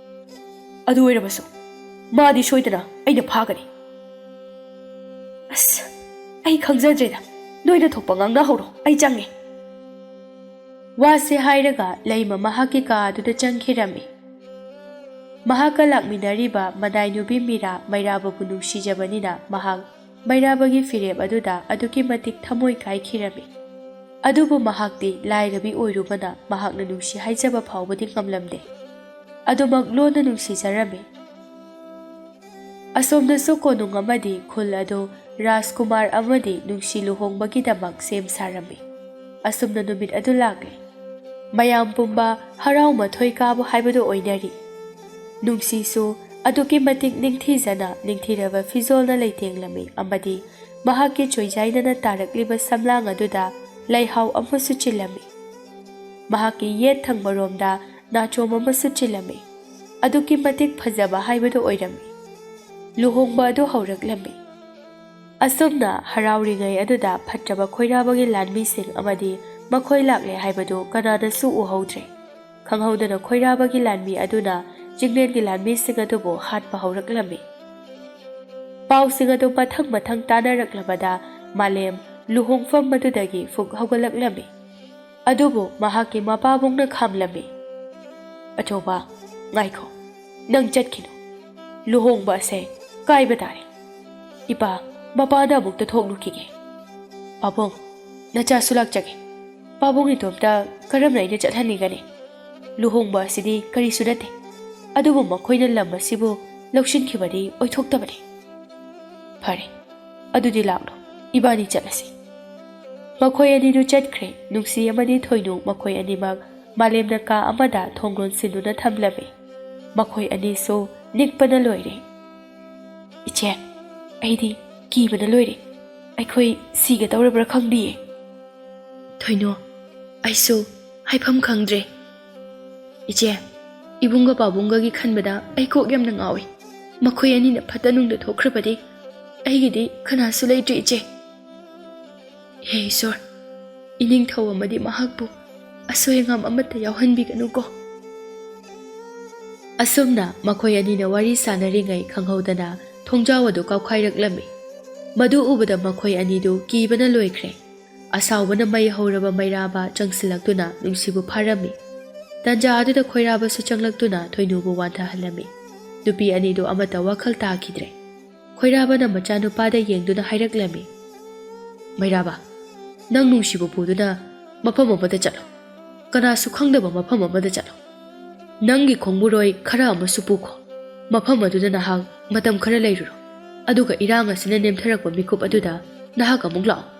ꯑꯗꯨ ꯑꯣꯏꯔꯕꯁꯨ ꯃꯥꯗꯤ ꯁꯣꯏꯗꯅ ꯑꯩꯅ ꯐꯥꯒꯅꯤ꯫ ꯑꯁ, ꯑꯩ ꯈꯪꯖꯗ꯭ꯔꯦꯗ꯫ ꯅꯣꯏꯅ ꯊꯣꯛꯄ ꯉꯥꯡꯅꯍꯧꯔꯣ, ꯑꯩ ꯆꯪꯉꯦ꯫" ꯋꯥꯁꯦ ꯍꯥꯏꯔꯒ ꯂꯩꯃ ꯃꯍꯥꯛꯀꯤ ꯀꯥ ꯑꯗꯨꯗ ꯆꯪꯈꯤꯔꯝꯃꯤ꯫ ꯃꯍꯥꯛꯀ ꯂꯥꯛꯃꯤꯟꯅꯔꯤꯕ ꯃꯗꯥꯏ ꯅꯨꯄꯤ ꯃꯤꯔꯥ ꯃꯩꯔꯥꯕꯕꯨ ꯅꯨꯡꯁꯤꯖꯕꯅꯤꯅ ꯃꯍꯥꯛ ꯃꯩꯔꯥꯕꯒꯤ ꯐꯤꯔꯦꯞ ꯑꯗꯨꯗ ꯑꯗꯨꯛꯀꯤ ꯃꯇꯤꯛ ꯊꯃꯣꯏ ꯀꯥꯏꯈꯤꯔꯝꯃꯤ꯫ ꯑꯗꯨꯕꯨ ꯃꯍꯥꯛꯇꯤ ꯂꯥꯏꯔꯕꯤ ꯑꯣꯏꯔꯨꯕꯅ ꯃꯍꯥꯛꯅ ꯅꯨꯡꯁꯤ ꯍꯥꯏꯖꯕ ꯐꯥꯎꯕꯗꯤ ꯉꯝꯂꯝꯗꯦ꯫ ꯑꯗꯨꯃꯛ ꯂꯣꯟꯅ ꯅꯨꯡꯁꯤꯖꯔꯝꯃꯤ꯫ ꯑꯁꯣꯝꯗꯁꯨ ꯀꯣꯅꯨꯡ ꯑꯃꯗꯤ ꯈꯨꯜ ꯑꯗꯨ ꯔꯥꯖꯀꯨꯃꯥꯔ ꯑꯃꯗꯤ ꯅꯨꯡꯁꯤ ꯂꯨꯍꯣꯡꯕꯒꯤꯗꯃꯛ ꯁꯦꯝ ꯁꯥꯔꯝꯃꯤ꯫ ꯑꯁꯨꯝꯅ ꯅꯨꯃꯤꯠ ꯑꯗꯨ ꯂꯥꯛꯂꯦ꯫ ꯃꯌꯥꯝ ꯄꯨꯝꯕ ꯍꯔꯥꯎ ꯃꯊꯣꯏ ꯀꯥꯕ ꯍꯥꯏꯕꯗꯨ ꯑꯣꯏꯅꯔꯤ꯫ ꯅꯨꯡꯁꯤꯁꯨ ꯑꯗꯨꯛꯀꯤ ꯃꯇꯤꯛ ꯅꯤꯡꯊꯤꯖꯅ ꯅꯤꯡꯊꯤꯔꯕ ꯐꯤꯖꯣꯜꯅ ꯂꯩꯇꯦꯡꯂꯝꯃꯤ ꯑꯃꯗꯤ ꯃꯍꯥꯛꯀꯤ ꯆꯣꯏꯖꯥꯏꯅꯅ ꯇꯥꯔꯛꯂꯤꯕ ꯁꯝꯂꯥꯡ ꯑꯗꯨꯗ ꯂꯩꯍꯥꯎ ꯑꯃꯁꯨ ꯆꯤꯜꯂꯝꯃꯤ꯫ ꯃꯍꯥꯛꯀꯤ ꯌꯦꯠ ꯊꯪꯕꯔꯣꯝꯗ ꯅꯥꯆꯣꯝ ꯑꯃꯁꯨ ꯆꯤꯜꯂꯝꯃꯤ꯫ ꯑꯗꯨꯛꯀꯤ ꯃꯇꯤꯛ ꯐꯖꯕ ꯍꯥꯏꯕꯗꯨ ꯑꯣꯏꯔꯝꯃꯤ꯫ ꯂꯨꯍꯣꯡꯕ ꯑꯗꯨ ꯍꯧꯔꯛꯂꯝꯃꯤ꯫ ꯑꯁꯨꯝꯅ ꯍꯔꯥꯎꯔꯤꯉꯩ ꯑꯗꯨꯗ ꯐꯠꯇ꯭ꯔꯕ ꯈꯣꯏꯔꯥꯕꯒꯤ ꯂꯥꯟꯃꯤꯁꯤꯡ ꯑꯃꯗꯤ ꯃꯈꯣꯏ ꯂꯥꯛꯂꯦ ꯍꯥꯏꯕꯗꯨ ꯀꯅꯥꯅꯁꯨ ꯎꯍꯧꯗ꯭ꯔꯦ꯫ ꯈꯪꯍꯧꯗꯅ ꯈꯣꯏꯔꯥꯕꯒꯤ ꯂꯥꯟꯃꯤ ꯑꯗꯨꯅ ꯆꯤꯡꯂꯦꯟꯒꯤ ꯂꯥꯟꯃꯤꯁꯤꯡ ꯑꯗꯨꯕꯨ ꯍꯥꯠꯄ ꯍꯧꯔꯛꯂꯝꯃꯤ꯫ ꯄꯥꯎꯁꯤꯡ ꯑꯗꯨ ꯃꯊꯪ ꯃꯊꯪ ꯇꯥꯅꯔꯛꯂꯕꯗ ꯃꯥꯂꯦꯝ ꯂꯨꯍꯣꯡꯐꯝ ꯑꯗꯨꯗꯒꯤ ꯐꯨꯛ ꯍꯧꯒꯠꯂꯛꯂꯝꯃꯤ꯫ ꯑꯗꯨꯕꯨ ꯃꯍꯥꯛꯀꯤ ꯃꯄꯥꯕꯨꯡꯅ ꯈꯥꯝꯂꯝꯃꯤ꯫ "ꯑꯆꯧꯕ, ꯉꯥꯏꯈꯣ, ꯅꯪ ꯆꯠꯈꯤꯅꯨ꯫ ꯂꯨꯍꯣꯡꯕ ꯑꯁꯦ ꯀꯥꯏꯕ ꯇꯥꯔꯦ꯫ ꯏꯄꯥ, ꯃꯄꯥꯗ ꯑꯃꯨꯛꯇ ꯊꯣꯛꯂꯨꯈꯤꯒꯦ꯫ ꯄꯥꯕꯨꯡ, ꯅꯆꯥꯁꯨ ꯂꯥꯛꯆꯒꯦ꯫ ꯄꯥꯕꯨꯡ ꯏꯇꯣꯝꯇ ꯀꯔꯝꯅ ꯑꯩꯅ ꯆꯠꯍꯟꯅꯤꯡꯒꯅꯤ? ꯂꯨꯍꯣꯡꯕ ꯑꯁꯤꯗꯤ ꯀꯔꯤꯁꯨ ꯅꯠꯇꯦ꯫ ꯑꯗꯨꯕꯨ ꯃꯈꯣꯏꯅ ꯂꯝ ꯑꯁꯤꯕꯨ ꯂꯧꯁꯤꯟꯈꯤꯕꯗꯤ ꯑꯣꯏꯊꯣꯛꯇꯕꯅꯤ꯫ ꯐꯔꯦ, ꯑꯗꯨꯗꯤ ꯂꯥꯛꯂꯣ, ꯏꯕꯥꯅꯤ ꯆꯠꯂꯁꯤ꯫" ꯃꯈꯣꯏ ꯑꯅꯤꯗꯨ ꯆꯠꯈ꯭ꯔꯦ꯫ ꯅꯨꯡꯁꯤ ꯑꯃꯗꯤ ꯊꯣꯏꯅꯨ ꯃꯈꯣꯏ ꯑꯅꯤꯃꯛ ꯃꯥꯂꯦꯝꯅ ꯀꯥ ꯑꯃꯗ ꯊꯣꯡ ꯂꯣꯟꯁꯤꯟꯗꯨꯅ ꯊꯝꯂꯝꯃꯤ꯫ ꯃꯈꯣꯏ ꯑꯅꯤꯁꯨ ꯅꯤꯛꯄꯅ ꯂꯣꯏꯔꯦ꯫ "ꯏꯆꯦ, ꯑꯩꯗꯤ ꯀꯤꯕꯅ ꯂꯣꯏꯔꯦ꯫ ꯑꯩꯈꯣꯏ ꯁꯤꯒꯗꯧꯔꯕ꯭ꯔꯥ ꯈꯪꯗꯤꯌꯦ꯫" "ꯊꯣꯏꯅꯨ, ꯑꯩꯁꯨ ꯍꯥꯏꯐꯝ ꯈꯪꯗ꯭ꯔꯦ꯫ ꯏꯆꯦ, ꯏꯕꯨꯡꯒ ꯄꯥꯕꯨꯡꯒꯒꯤ ꯈꯟꯕꯗ ꯑꯩ ꯀꯣꯛ ꯌꯥꯝꯅ ꯉꯥꯎꯏ꯫ ꯃꯈꯣꯏ ꯑꯅꯤꯅ ꯐꯠꯇ ꯅꯨꯡꯗ ꯊꯣꯛꯈ꯭ꯔꯕꯗꯤ ꯑꯩꯒꯤꯗꯤ ꯀꯅꯥꯁꯨ ꯂꯩꯇ꯭ꯔꯦ, ꯏꯆꯦ꯫" "ꯍꯦ ꯏꯁꯣꯔ, ꯏꯅꯤꯡꯊꯧ ꯑꯃꯗꯤ ꯃꯍꯥꯛꯄꯨ ꯑꯁꯣꯏ ꯑꯉꯥꯝ ꯑꯃꯠꯇ ꯌꯥꯎꯍꯟꯕꯤꯒꯅꯨꯀꯣ꯫ ꯑꯁꯨꯝꯅ ꯃꯈꯣꯏ ꯑꯅꯤꯅ ꯋꯥꯔꯤ ꯁꯥꯟꯅꯔꯤꯉꯩ ꯈꯪꯍꯧꯗꯅ ꯊꯣꯡꯖꯥꯎ ꯑꯗꯨ ꯀꯥꯎꯈꯥꯏꯔꯛꯂꯝꯃꯤ꯫ ꯃꯗꯨ ꯎꯕꯗ ꯃꯈꯣꯏ ꯑꯅꯤꯗꯨ ꯀꯤꯕꯅ ꯂꯣꯏꯈ꯭ꯔꯦ꯫ ꯑꯁꯥꯎꯕꯅ ꯃꯩ ꯍꯧꯔꯕ ꯃꯩꯔꯥꯕ ꯆꯪꯁꯤꯜꯂꯛꯇꯨꯅ ꯅꯨꯡꯁꯤꯕꯨ ꯐꯥꯔꯝꯃꯤ꯫ ꯇꯟꯖꯥ ꯑꯗꯨꯗ ꯈꯣꯏꯔꯥꯕꯁꯨ ꯆꯪꯂꯛꯇꯨꯅ ꯊꯣꯏꯅꯨꯕꯨ ꯋꯥꯟꯊꯍꯜꯂꯝꯃꯤ꯫ ꯅꯨꯄꯤ ꯑꯅꯤꯗꯨ ꯑꯃꯠꯇ ꯋꯥꯈꯜ ꯇꯥꯈꯤꯗ꯭ꯔꯦ꯫ ꯈꯣꯏꯔꯥꯕꯅ ꯃꯆꯥꯅꯨꯄꯥꯗ ꯌꯦꯡꯗꯨꯅ ꯍꯥꯏꯔꯛꯂꯝꯃꯤ, "ꯃꯩꯔꯥꯕ, ꯅꯪ ꯅꯨꯡꯁꯤꯕ ꯄꯨꯗꯨꯅ ꯃꯐꯝ ꯑꯃꯗ ꯆꯠꯂꯣ꯫ ꯀꯅꯥꯁꯨ ꯈꯪꯗꯕ ꯃꯐꯝ ꯑꯃꯗ ꯆꯠꯂꯣ꯫ ꯅꯪꯒꯤ ꯈꯣꯡꯕꯨꯔꯣꯏ ꯈꯔ ꯑꯃꯁꯨ ꯄꯨꯈꯣ꯫ ꯃꯐꯝ ꯑꯗꯨꯗ ꯅꯍꯥꯛ ꯃꯇꯝ ꯈꯔ ꯂꯩꯔꯨꯔꯣ꯫ ꯑꯗꯨꯒ ꯏꯔꯥꯡ ꯑꯁꯤꯅ ꯅꯦꯝꯊꯔꯛꯄ ꯃꯤꯀꯨꯞ ꯑꯗꯨꯗ ꯅꯍꯥꯛ ꯑꯃꯨꯛ ꯂꯥꯛꯑꯣ꯫"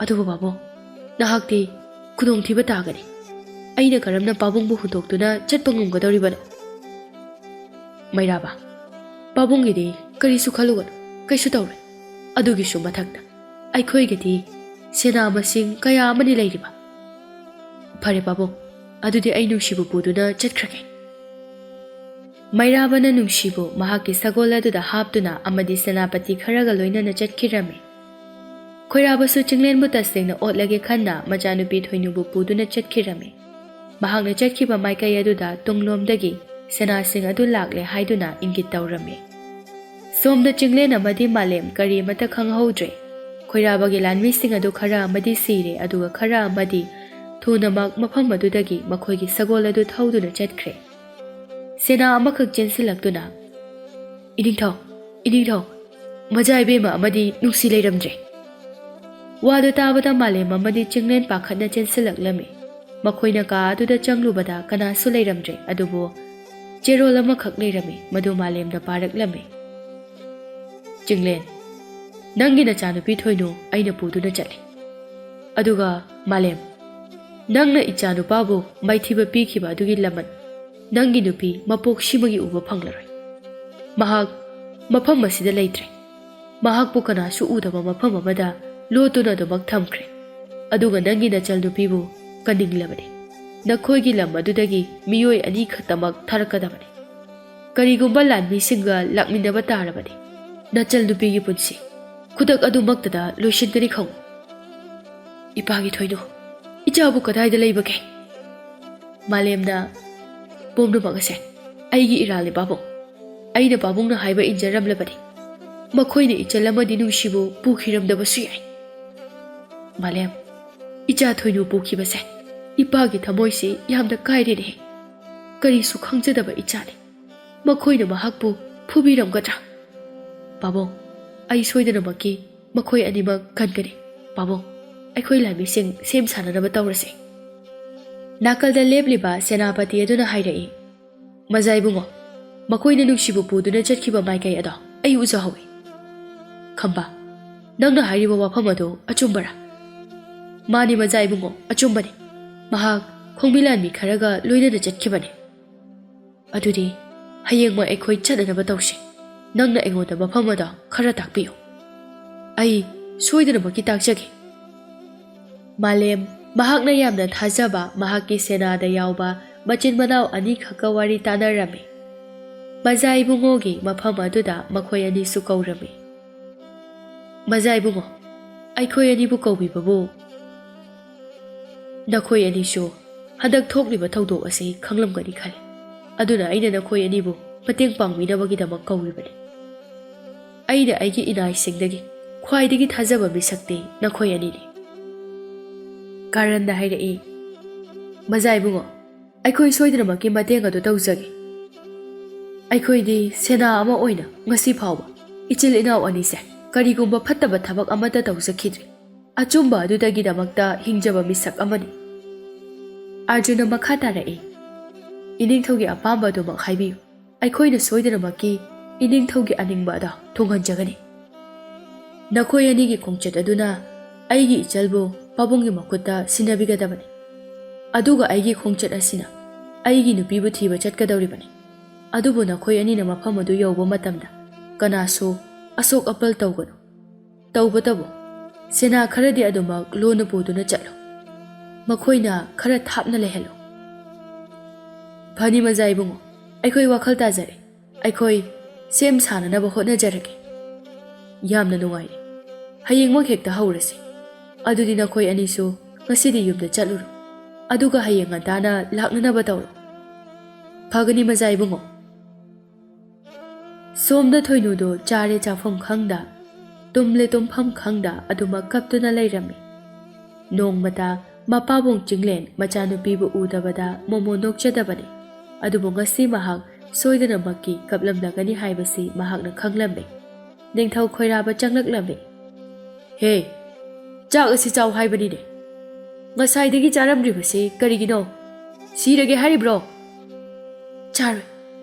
"ꯑꯗꯨꯕꯨ ꯄꯥꯕꯨꯡ, ꯅꯍꯥꯛꯇꯤ ꯈꯨꯗꯣꯡꯊꯤꯕ ꯇꯥꯒꯅꯤ꯫ ꯑꯩꯅ ꯀꯔꯝꯅ ꯄꯥꯕꯨꯡꯕꯨ ꯍꯨꯟꯗꯣꯛꯇꯨꯅ ꯆꯠꯄ ꯉꯝꯒꯗꯧꯔꯤꯕꯅꯣ?" "ꯃꯩꯔꯥꯕ, ꯄꯥꯕꯨꯡꯒꯤꯗꯤ ꯀꯔꯤꯁꯨ ꯈꯜꯂꯨꯒꯅꯨ, ꯀꯩꯁꯨ ꯇꯧꯔꯣꯏ꯫ ꯑꯗꯨꯒꯤꯁꯨ ꯃꯊꯛꯇ ꯑꯩꯈꯣꯏꯒꯤꯗꯤ ꯁꯦꯅꯥ ꯃꯁꯤꯡ ꯀꯌꯥ ꯑꯃꯅꯤ ꯂꯩꯔꯤꯕ꯫ ꯐꯔꯦ ꯄꯥꯕꯨꯡ, ꯑꯗꯨꯗꯤ ꯑꯩ ꯅꯨꯡꯁꯤꯕꯨ ꯄꯨꯗꯨꯅ ꯆꯠꯈ꯭ꯔꯒꯦ꯫" ꯃꯩꯔꯥꯕꯅ ꯅꯨꯡꯁꯤꯕꯨ ꯃꯍꯥꯛꯀꯤ ꯁꯒꯣꯜ ꯑꯗꯨꯗ ꯍꯥꯞꯇꯨꯅ ꯑꯃꯗꯤ ꯁꯦꯅꯥꯄꯇꯤ ꯈꯔꯒ ꯂꯣꯏꯅꯅ ꯆꯠꯈꯤꯔꯝꯃꯤ꯫ ꯈꯣꯏꯔꯥꯕꯁꯨ ꯆꯤꯡꯂꯦꯟꯕꯨ ꯇꯁꯦꯡꯅ ꯑꯣꯠꯂꯒꯦ ꯈꯟꯅ ꯃꯆꯥꯅꯨꯄꯤ ꯊꯣꯏꯅꯨꯕꯨ ꯄꯨꯗꯨꯅ ꯆꯠꯈꯤꯔꯝꯃꯤ꯫ ꯃꯍꯥꯛꯅ ꯆꯠꯈꯤꯕ ꯃꯥꯏꯀꯩ ꯑꯗꯨꯗ ꯇꯨꯡꯂꯣꯝꯗꯒꯤ ꯁꯦꯅꯥꯁꯤꯡ ꯑꯗꯨ ꯂꯥꯛꯂꯦ ꯍꯥꯏꯗꯨꯅ ꯏꯪꯒꯤꯠ ꯇꯧꯔꯝꯃꯤ꯫ ꯁꯣꯝꯗ ꯆꯤꯡꯂꯦꯟ ꯑꯃꯗꯤ ꯃꯥꯂꯦꯝ ꯀꯔꯤ ꯑꯃꯠꯇ ꯈꯪꯍꯧꯗ꯭ꯔꯦ꯫ ꯈꯣꯏꯔꯥꯕꯒꯤ ꯂꯥꯟꯃꯤꯁꯤꯡ ꯑꯗꯨ ꯈꯔ ꯑꯃꯗꯤ ꯁꯤꯔꯦ, ꯑꯗꯨꯒ ꯈꯔ ꯑꯃꯗꯤ ꯊꯨꯅꯃꯛ ꯃꯐꯝ ꯑꯗꯨꯗꯒꯤ ꯃꯈꯣꯏꯒꯤ ꯁꯒꯣꯜ ꯑꯗꯨ ꯊꯧꯗꯨꯅ ꯆꯠꯈ꯭ꯔꯦ꯫ ꯁꯦꯅꯥ ꯑꯃꯈꯛ ꯆꯦꯟꯁꯤꯜꯂꯛꯇꯨꯅ, "ꯏꯅꯤꯡꯊꯧ, ꯏꯅꯤꯡꯊꯧ, ꯃꯖꯥ ꯏꯕꯦꯝꯃ ꯑꯃꯗꯤ ꯅꯨꯡꯁꯤ ꯂꯩꯔꯝꯗ꯭ꯔꯦ!" ꯋꯥꯗꯨ ꯇꯥꯕꯗ ꯃꯥꯂꯦꯝ ꯑꯃꯗꯤ ꯆꯤꯡꯂꯦꯟ ꯄꯥꯈꯠꯅ ꯆꯦꯟꯁꯤꯜꯂꯛꯂꯝꯃꯤ꯫ ꯃꯈꯣꯏꯅ ꯀꯥ ꯑꯗꯨꯗ ꯆꯪꯂꯨꯕꯗ ꯀꯅꯥꯁꯨ ꯂꯩꯔꯝꯗ꯭ꯔꯦ, ꯑꯗꯨꯕꯨ ꯆꯦꯔꯣꯜ ꯑꯃꯈꯛ ꯂꯩꯔꯝꯃꯤ, ꯃꯗꯨ ꯃꯥꯂꯦꯝꯅ ꯄꯥꯔꯛꯂꯝꯃꯤ꯫ "ꯆꯤꯡꯂꯦꯟ, ꯅꯪꯒꯤ ꯅꯆꯥꯅꯨꯄꯤ ꯊꯣꯏꯅꯨ ꯑꯩꯅ ꯄꯨꯗꯨꯅ ꯆꯠꯂꯤ꯫ ꯑꯗꯨꯒ ꯃꯥꯂꯦꯝ, ꯅꯪꯅ ꯏꯆꯥꯅꯨꯄꯥꯕꯨ ꯃꯥꯏꯊꯤꯕ ꯄꯤꯈꯤꯕ ꯑꯗꯨꯒꯤ ꯂꯃꯟ ꯅꯪꯒꯤ ꯅꯨꯄꯤ ꯃꯄꯣꯛꯁꯤꯃꯒꯤ ꯎꯕ ꯐꯪꯂꯔꯣꯏ꯫ ꯃꯍꯥꯛ ꯃꯐꯝ ꯑꯁꯤꯗ ꯂꯩꯇ꯭ꯔꯦ꯫ ꯃꯍꯥꯛꯄꯨ ꯀꯅꯥꯁꯨ ꯎꯗꯕ ꯃꯐꯝ ꯑꯃꯗ ꯂꯣꯠꯇꯨꯅ ꯑꯗꯨꯃꯛ ꯊꯝꯈ꯭ꯔꯦ꯫ ꯑꯗꯨꯒ ꯅꯪꯒꯤ ꯅꯆꯜꯅꯨꯄꯤꯕꯨ ꯀꯟꯅꯤꯡꯂꯕꯅꯤ꯫ ꯅꯈꯣꯏꯒꯤ ꯂꯝ ꯑꯗꯨꯗꯒꯤ ꯃꯤꯑꯣꯏ ꯑꯅꯤ ꯈꯛꯇꯃꯛ ꯊꯥꯔꯛꯀꯗꯕꯅꯤ꯫ ꯀꯔꯤꯒꯨꯝꯕ ꯂꯥꯟꯃꯤꯁꯤꯡꯒ ꯂꯥꯛꯃꯤꯟꯅꯕ ꯇꯥꯔꯕꯗꯤ ꯅꯆꯜꯅꯨꯄꯤꯒꯤ ꯄꯨꯟꯁꯤ ꯈꯨꯗꯛ ꯑꯗꯨꯃꯛꯇꯗ ꯂꯣꯏꯁꯤꯟꯒꯅꯤ ꯈꯪꯉꯨ꯫" "ꯏꯄꯥꯒꯤ ꯊꯣꯏꯅꯨ, ꯏꯆꯥꯕꯨ ꯀꯗꯥꯏꯗ ꯂꯩꯕꯒꯦ?" ꯃꯥꯂꯦꯝꯅ, "ꯄꯨꯝꯅꯃꯛ ꯑꯁꯦ ꯑꯩꯒꯤ ꯏꯔꯥꯜꯅꯤ ꯄꯥꯕꯨꯡ꯫ ꯑꯩꯅ ꯄꯥꯕꯨꯡꯅ ꯍꯥꯏꯕ ꯏꯟꯖꯔꯝꯂꯕꯗꯤ ꯃꯈꯣꯏꯅ ꯏꯆꯜ ꯑꯃꯗꯤ ꯅꯨꯡꯁꯤꯕꯨ ꯄꯨꯈꯤꯔꯝꯗꯕꯁꯨ ꯌꯥꯏ꯫" ꯃꯥꯂꯦꯝ, "ꯏꯆꯥ ꯊꯣꯏꯅꯨ ꯄꯨꯈꯤꯕꯁꯦ ꯏꯄꯥꯒꯤ ꯊꯃꯣꯏꯁꯤ ꯌꯥꯝꯅ ꯀꯥꯏꯔꯦꯅꯦ꯫ ꯀꯔꯤꯁꯨ ꯈꯪꯖꯗꯕ ꯏꯆꯥꯅꯤ꯫ ꯃꯈꯣꯏꯅ ꯃꯍꯥꯛꯄꯨ ꯐꯨꯕꯤꯔꯝꯒꯗ꯭ꯔꯥ? ꯄꯥꯕꯨꯡ, ꯑꯩ ꯁꯣꯏꯗꯅꯃꯛꯀꯤ ꯃꯈꯣꯏ ꯑꯅꯤꯃꯛ ꯀꯟꯒꯅꯤ꯫ ꯄꯥꯕꯨꯡ, ꯑꯩꯈꯣꯏ ꯂꯥꯟꯃꯤꯁꯤꯡ ꯁꯦꯝ ꯁꯥꯅꯅꯕ ꯇꯧꯔꯁꯤ꯫" ꯅꯥꯀꯜꯗ ꯂꯦꯞꯂꯤꯕ ꯁꯦꯅꯥꯄꯇꯤ ꯑꯗꯨꯅ ꯍꯥꯏꯔꯛꯏ, "ꯃꯖꯥ ꯏꯕꯨꯡꯉꯣ, ꯃꯈꯣꯏꯅ ꯅꯨꯡꯁꯤꯕ ꯄꯨꯗꯨꯅ ꯆꯠꯈꯤꯕ ꯃꯥꯏꯀꯩ ꯑꯗꯣ ꯑꯩ ꯎꯖꯍꯧꯏ꯫" ꯈꯝꯕ, "ꯅꯪꯅ ꯍꯥꯏꯔꯤꯕ ꯋꯥꯐꯝ ꯑꯗꯨ ꯑꯆꯨꯝꯕꯔꯥ?" "ꯃꯥꯅꯤ ꯃꯖꯥ ꯏꯕꯨꯡꯉꯣ, ꯑꯆꯨꯝꯕꯅꯤ꯫ ꯃꯍꯥꯛ ꯈꯣꯡꯃꯤ ꯂꯥꯟꯃꯤ ꯈꯔꯒ ꯂꯣꯏꯅꯅ ꯆꯠꯈꯤꯕꯅꯤ꯫" "ꯑꯗꯨꯗꯤ ꯍꯌꯦꯡꯃꯛ ꯑꯩꯈꯣꯏ ꯆꯠꯅꯅꯕ ꯇꯧꯁꯤ꯫ ꯅꯪꯅ ꯑꯩꯉꯣꯟꯗ ꯃꯐꯝ ꯑꯗꯣ ꯈꯔ ꯇꯥꯛꯄꯤꯌꯨ꯫ ꯑꯩ ꯁꯣꯏꯗꯅꯃꯛꯀꯤ ꯇꯥꯛꯆꯒꯦ꯫" ꯃꯥꯂꯦꯝ, ꯃꯍꯥꯛꯅ ꯌꯥꯝꯅ ꯊꯥꯖꯕ ꯃꯍꯥꯛꯀꯤ ꯁꯦꯅꯥꯗ ꯌꯥꯎꯕ ꯃꯆꯤꯟ ꯃꯅꯥꯎ ꯑꯅꯤꯈꯛꯀ ꯋꯥꯔꯤ ꯇꯥꯅꯔꯝꯃꯤ꯫ ꯃꯖꯥ ꯏꯕꯨꯡꯉꯣꯒꯤ ꯃꯐꯝ ꯑꯗꯨꯗ ꯃꯈꯣꯏ ꯑꯅꯤꯁꯨ ꯀꯧꯔꯝꯃꯤ꯫ "ꯃꯖꯥ ꯏꯕꯨꯡꯉꯣ, ꯑꯩꯈꯣꯏ ꯑꯅꯤꯕꯨ ꯀꯧꯕꯤꯕꯕꯨ ꯅꯈꯣꯏ ꯑꯅꯤꯁꯨ ꯍꯟꯗꯛ ꯊꯣꯛꯂꯤꯕ ꯊꯧꯗꯣꯛ ꯑꯁꯤ ꯈꯪꯂꯝꯒꯅꯤ ꯈꯜꯂꯤ꯫ ꯑꯗꯨꯅ ꯑꯩꯅ ꯅꯈꯣꯏ ꯑꯅꯤꯕꯨ ꯃꯇꯦꯡ ꯄꯥꯡꯕꯤꯅꯕꯒꯤꯗꯃꯛ ꯀꯧꯔꯤꯕꯅꯤ꯫ ꯑꯩꯅ ꯑꯩꯒꯤ ꯏꯅꯥꯏꯁꯤꯡꯗꯒꯤ ꯈ꯭ꯋꯥꯏꯗꯒꯤ ꯊꯥꯖꯕ ꯃꯤꯁꯛꯇꯤ ꯅꯈꯣꯏ ꯑꯅꯤꯅꯤ꯫" ꯀꯥꯔꯟꯗ ꯍꯥꯏꯔꯛꯏ, "ꯃꯖꯥ ꯏꯕꯨꯡꯉꯣ, ꯑꯩꯈꯣꯏ ꯁꯣꯏꯗꯅꯃꯛꯀꯤ ꯃꯇꯦꯡ ꯑꯗꯨ ꯇꯧꯖꯒꯦ꯫ ꯑꯩꯈꯣꯏꯗꯤ ꯁꯦꯅꯥ ꯑꯃ ꯑꯣꯏꯅ ꯉꯁꯤ ꯐꯥꯎꯕ ꯏꯆꯤꯜ ꯏꯅꯥꯎ ꯑꯅꯤꯁꯦ ꯀꯔꯤꯒꯨꯝꯕ ꯐꯠꯇꯕ ꯊꯕꯛ ꯑꯃꯠꯇ ꯇꯧꯖꯈꯤꯗ꯭ꯔꯤ꯫ ꯑꯆꯨꯝꯕ ꯑꯗꯨꯗꯒꯤꯗꯃꯛꯇ ꯍꯤꯡꯖꯕ ꯃꯤꯁꯛ ꯑꯃꯅꯤ꯫" ꯑꯥꯔꯖꯨꯅ ꯃꯈꯥ ꯇꯥꯔꯛꯏ, "ꯏꯅꯤꯡꯊꯧꯒꯤ ꯑꯄꯥꯝꯕ ꯑꯗꯨꯃꯛ ꯍꯥꯏꯕꯤꯌꯨ꯫ ꯑꯩꯈꯣꯏꯅ ꯁꯣꯏꯗꯅꯃꯛꯀꯤ ꯏꯅꯤꯡꯊꯧꯒꯤ ꯑꯅꯤꯡꯕ ꯑꯗꯣ ꯊꯨꯡꯍꯟꯖꯒꯅꯤ꯫ ꯅꯈꯣꯏ ꯑꯅꯤꯒꯤ ꯈꯣꯡꯆꯠ ꯑꯗꯨꯅ ꯑꯩꯒꯤ ꯏꯆꯜꯕꯨ ꯄꯥꯕꯨꯡꯒꯤ ꯃꯈꯨꯠꯇ ꯁꯤꯟꯅꯕꯤꯒꯗꯕꯅꯤ꯫ ꯑꯗꯨꯒ ꯑꯩꯒꯤ ꯈꯣꯡꯆꯠ ꯑꯁꯤꯅ ꯑꯩꯒꯤ ꯅꯨꯄꯤꯕꯨ ꯊꯤꯕ ꯆꯠꯀꯗꯧꯔꯤꯕꯅꯤ꯫ ꯑꯗꯨꯕꯨ ꯅꯈꯣꯏ ꯑꯅꯤꯅ ꯃꯐꯝ ꯑꯗꯨ ꯌꯧꯕ ꯃꯇꯝꯗ ꯀꯅꯥꯁꯨ ꯑꯁꯣꯛ ꯑꯄꯜ ꯇꯧꯒꯅꯨ꯫ ꯇꯧꯕꯇꯕꯨ ꯁꯦꯅꯥ ꯈꯔꯗꯤ ꯑꯗꯨꯃꯛ ꯂꯣꯟꯅ ꯄꯨꯗꯨꯅ ꯆꯠꯂꯨ꯫ ꯃꯈꯣꯏꯅ ꯈꯔ ꯊꯥꯞꯅ ꯂꯩꯍꯜꯂꯨ꯫" "ꯐꯅꯤ ꯃꯖꯥ ꯏꯕꯨꯡꯉꯣ, ꯑꯩꯈꯣꯏ ꯋꯥꯈꯜ ꯇꯥꯖꯔꯦ꯫ ꯑꯩꯈꯣꯏ ꯁꯦꯝ ꯁꯥꯅꯅꯕ ꯍꯣꯠꯅꯖꯔꯒꯦ꯫" "ꯌꯥꯝꯅ ꯅꯨꯡꯉꯥꯏꯔꯦ꯫ ꯍꯌꯦꯡꯃꯛ ꯍꯦꯛꯇ ꯍꯧꯔꯁꯤ꯫ ꯑꯗꯨꯗꯤ ꯅꯈꯣꯏ ꯑꯅꯤꯁꯨ ꯉꯁꯤꯗꯤ ꯌꯨꯝꯗ ꯆꯠꯂꯨꯔꯣ, ꯑꯗꯨꯒ ꯍꯌꯦꯡ ꯉꯟꯇꯥꯅ ꯂꯥꯛꯅꯅꯕ ꯇꯧꯔꯣ꯫ ꯐꯒꯅꯤ ꯃꯖꯥ ꯏꯕꯨꯡꯉꯣ꯫ ꯁꯣꯝꯗ ꯊꯣꯏꯅꯨꯗꯣ ꯆꯥꯔꯦ ꯆꯥꯐꯝ ꯈꯪꯗ, ꯇꯨꯝꯂꯦ ꯇꯨꯝꯐꯝ ꯈꯪꯗ ꯑꯗꯨꯃꯛ ꯀꯞꯇꯨꯅ ꯂꯩꯔꯝꯃꯤ꯫ ꯅꯣꯡꯃꯇ ꯃꯄꯥꯕꯨꯡ ꯆꯤꯡꯂꯦꯟ ꯃꯆꯥꯅꯨꯄꯤꯕꯨ ꯎꯗꯕꯗ ꯃꯣꯃꯣ ꯅꯣꯛꯆꯗꯕꯅꯤ꯫ ꯑꯗꯨꯕꯨ ꯉꯁꯤ ꯃꯍꯥꯛ ꯁꯣꯏꯗꯅꯃꯛꯀꯤ ꯀꯞꯂꯝꯂꯒꯅꯤ ꯍꯥꯏꯕꯁꯤ ꯃꯍꯥꯛꯅ ꯈꯪꯂꯝꯃꯤ꯫ ꯅꯤꯡꯊꯧ ꯈꯣꯏꯔꯥꯕ ꯆꯪꯂꯛꯂꯝꯃꯤ꯫ "ꯍꯦ, ꯆꯥꯛ ꯑꯁꯤ ꯆꯥꯎ ꯍꯥꯏꯕꯅꯤꯅꯦ꯫ ꯉꯁꯥꯏꯗꯒꯤ ꯆꯥꯔꯝꯗ꯭ꯔꯤꯕꯁꯤ ꯀꯔꯤꯒꯤꯅꯣ? ꯁꯤꯔꯒꯦ ꯍꯥꯏꯔꯤꯕ꯭ꯔꯣ?" "ꯆꯥꯔꯣꯏ꯫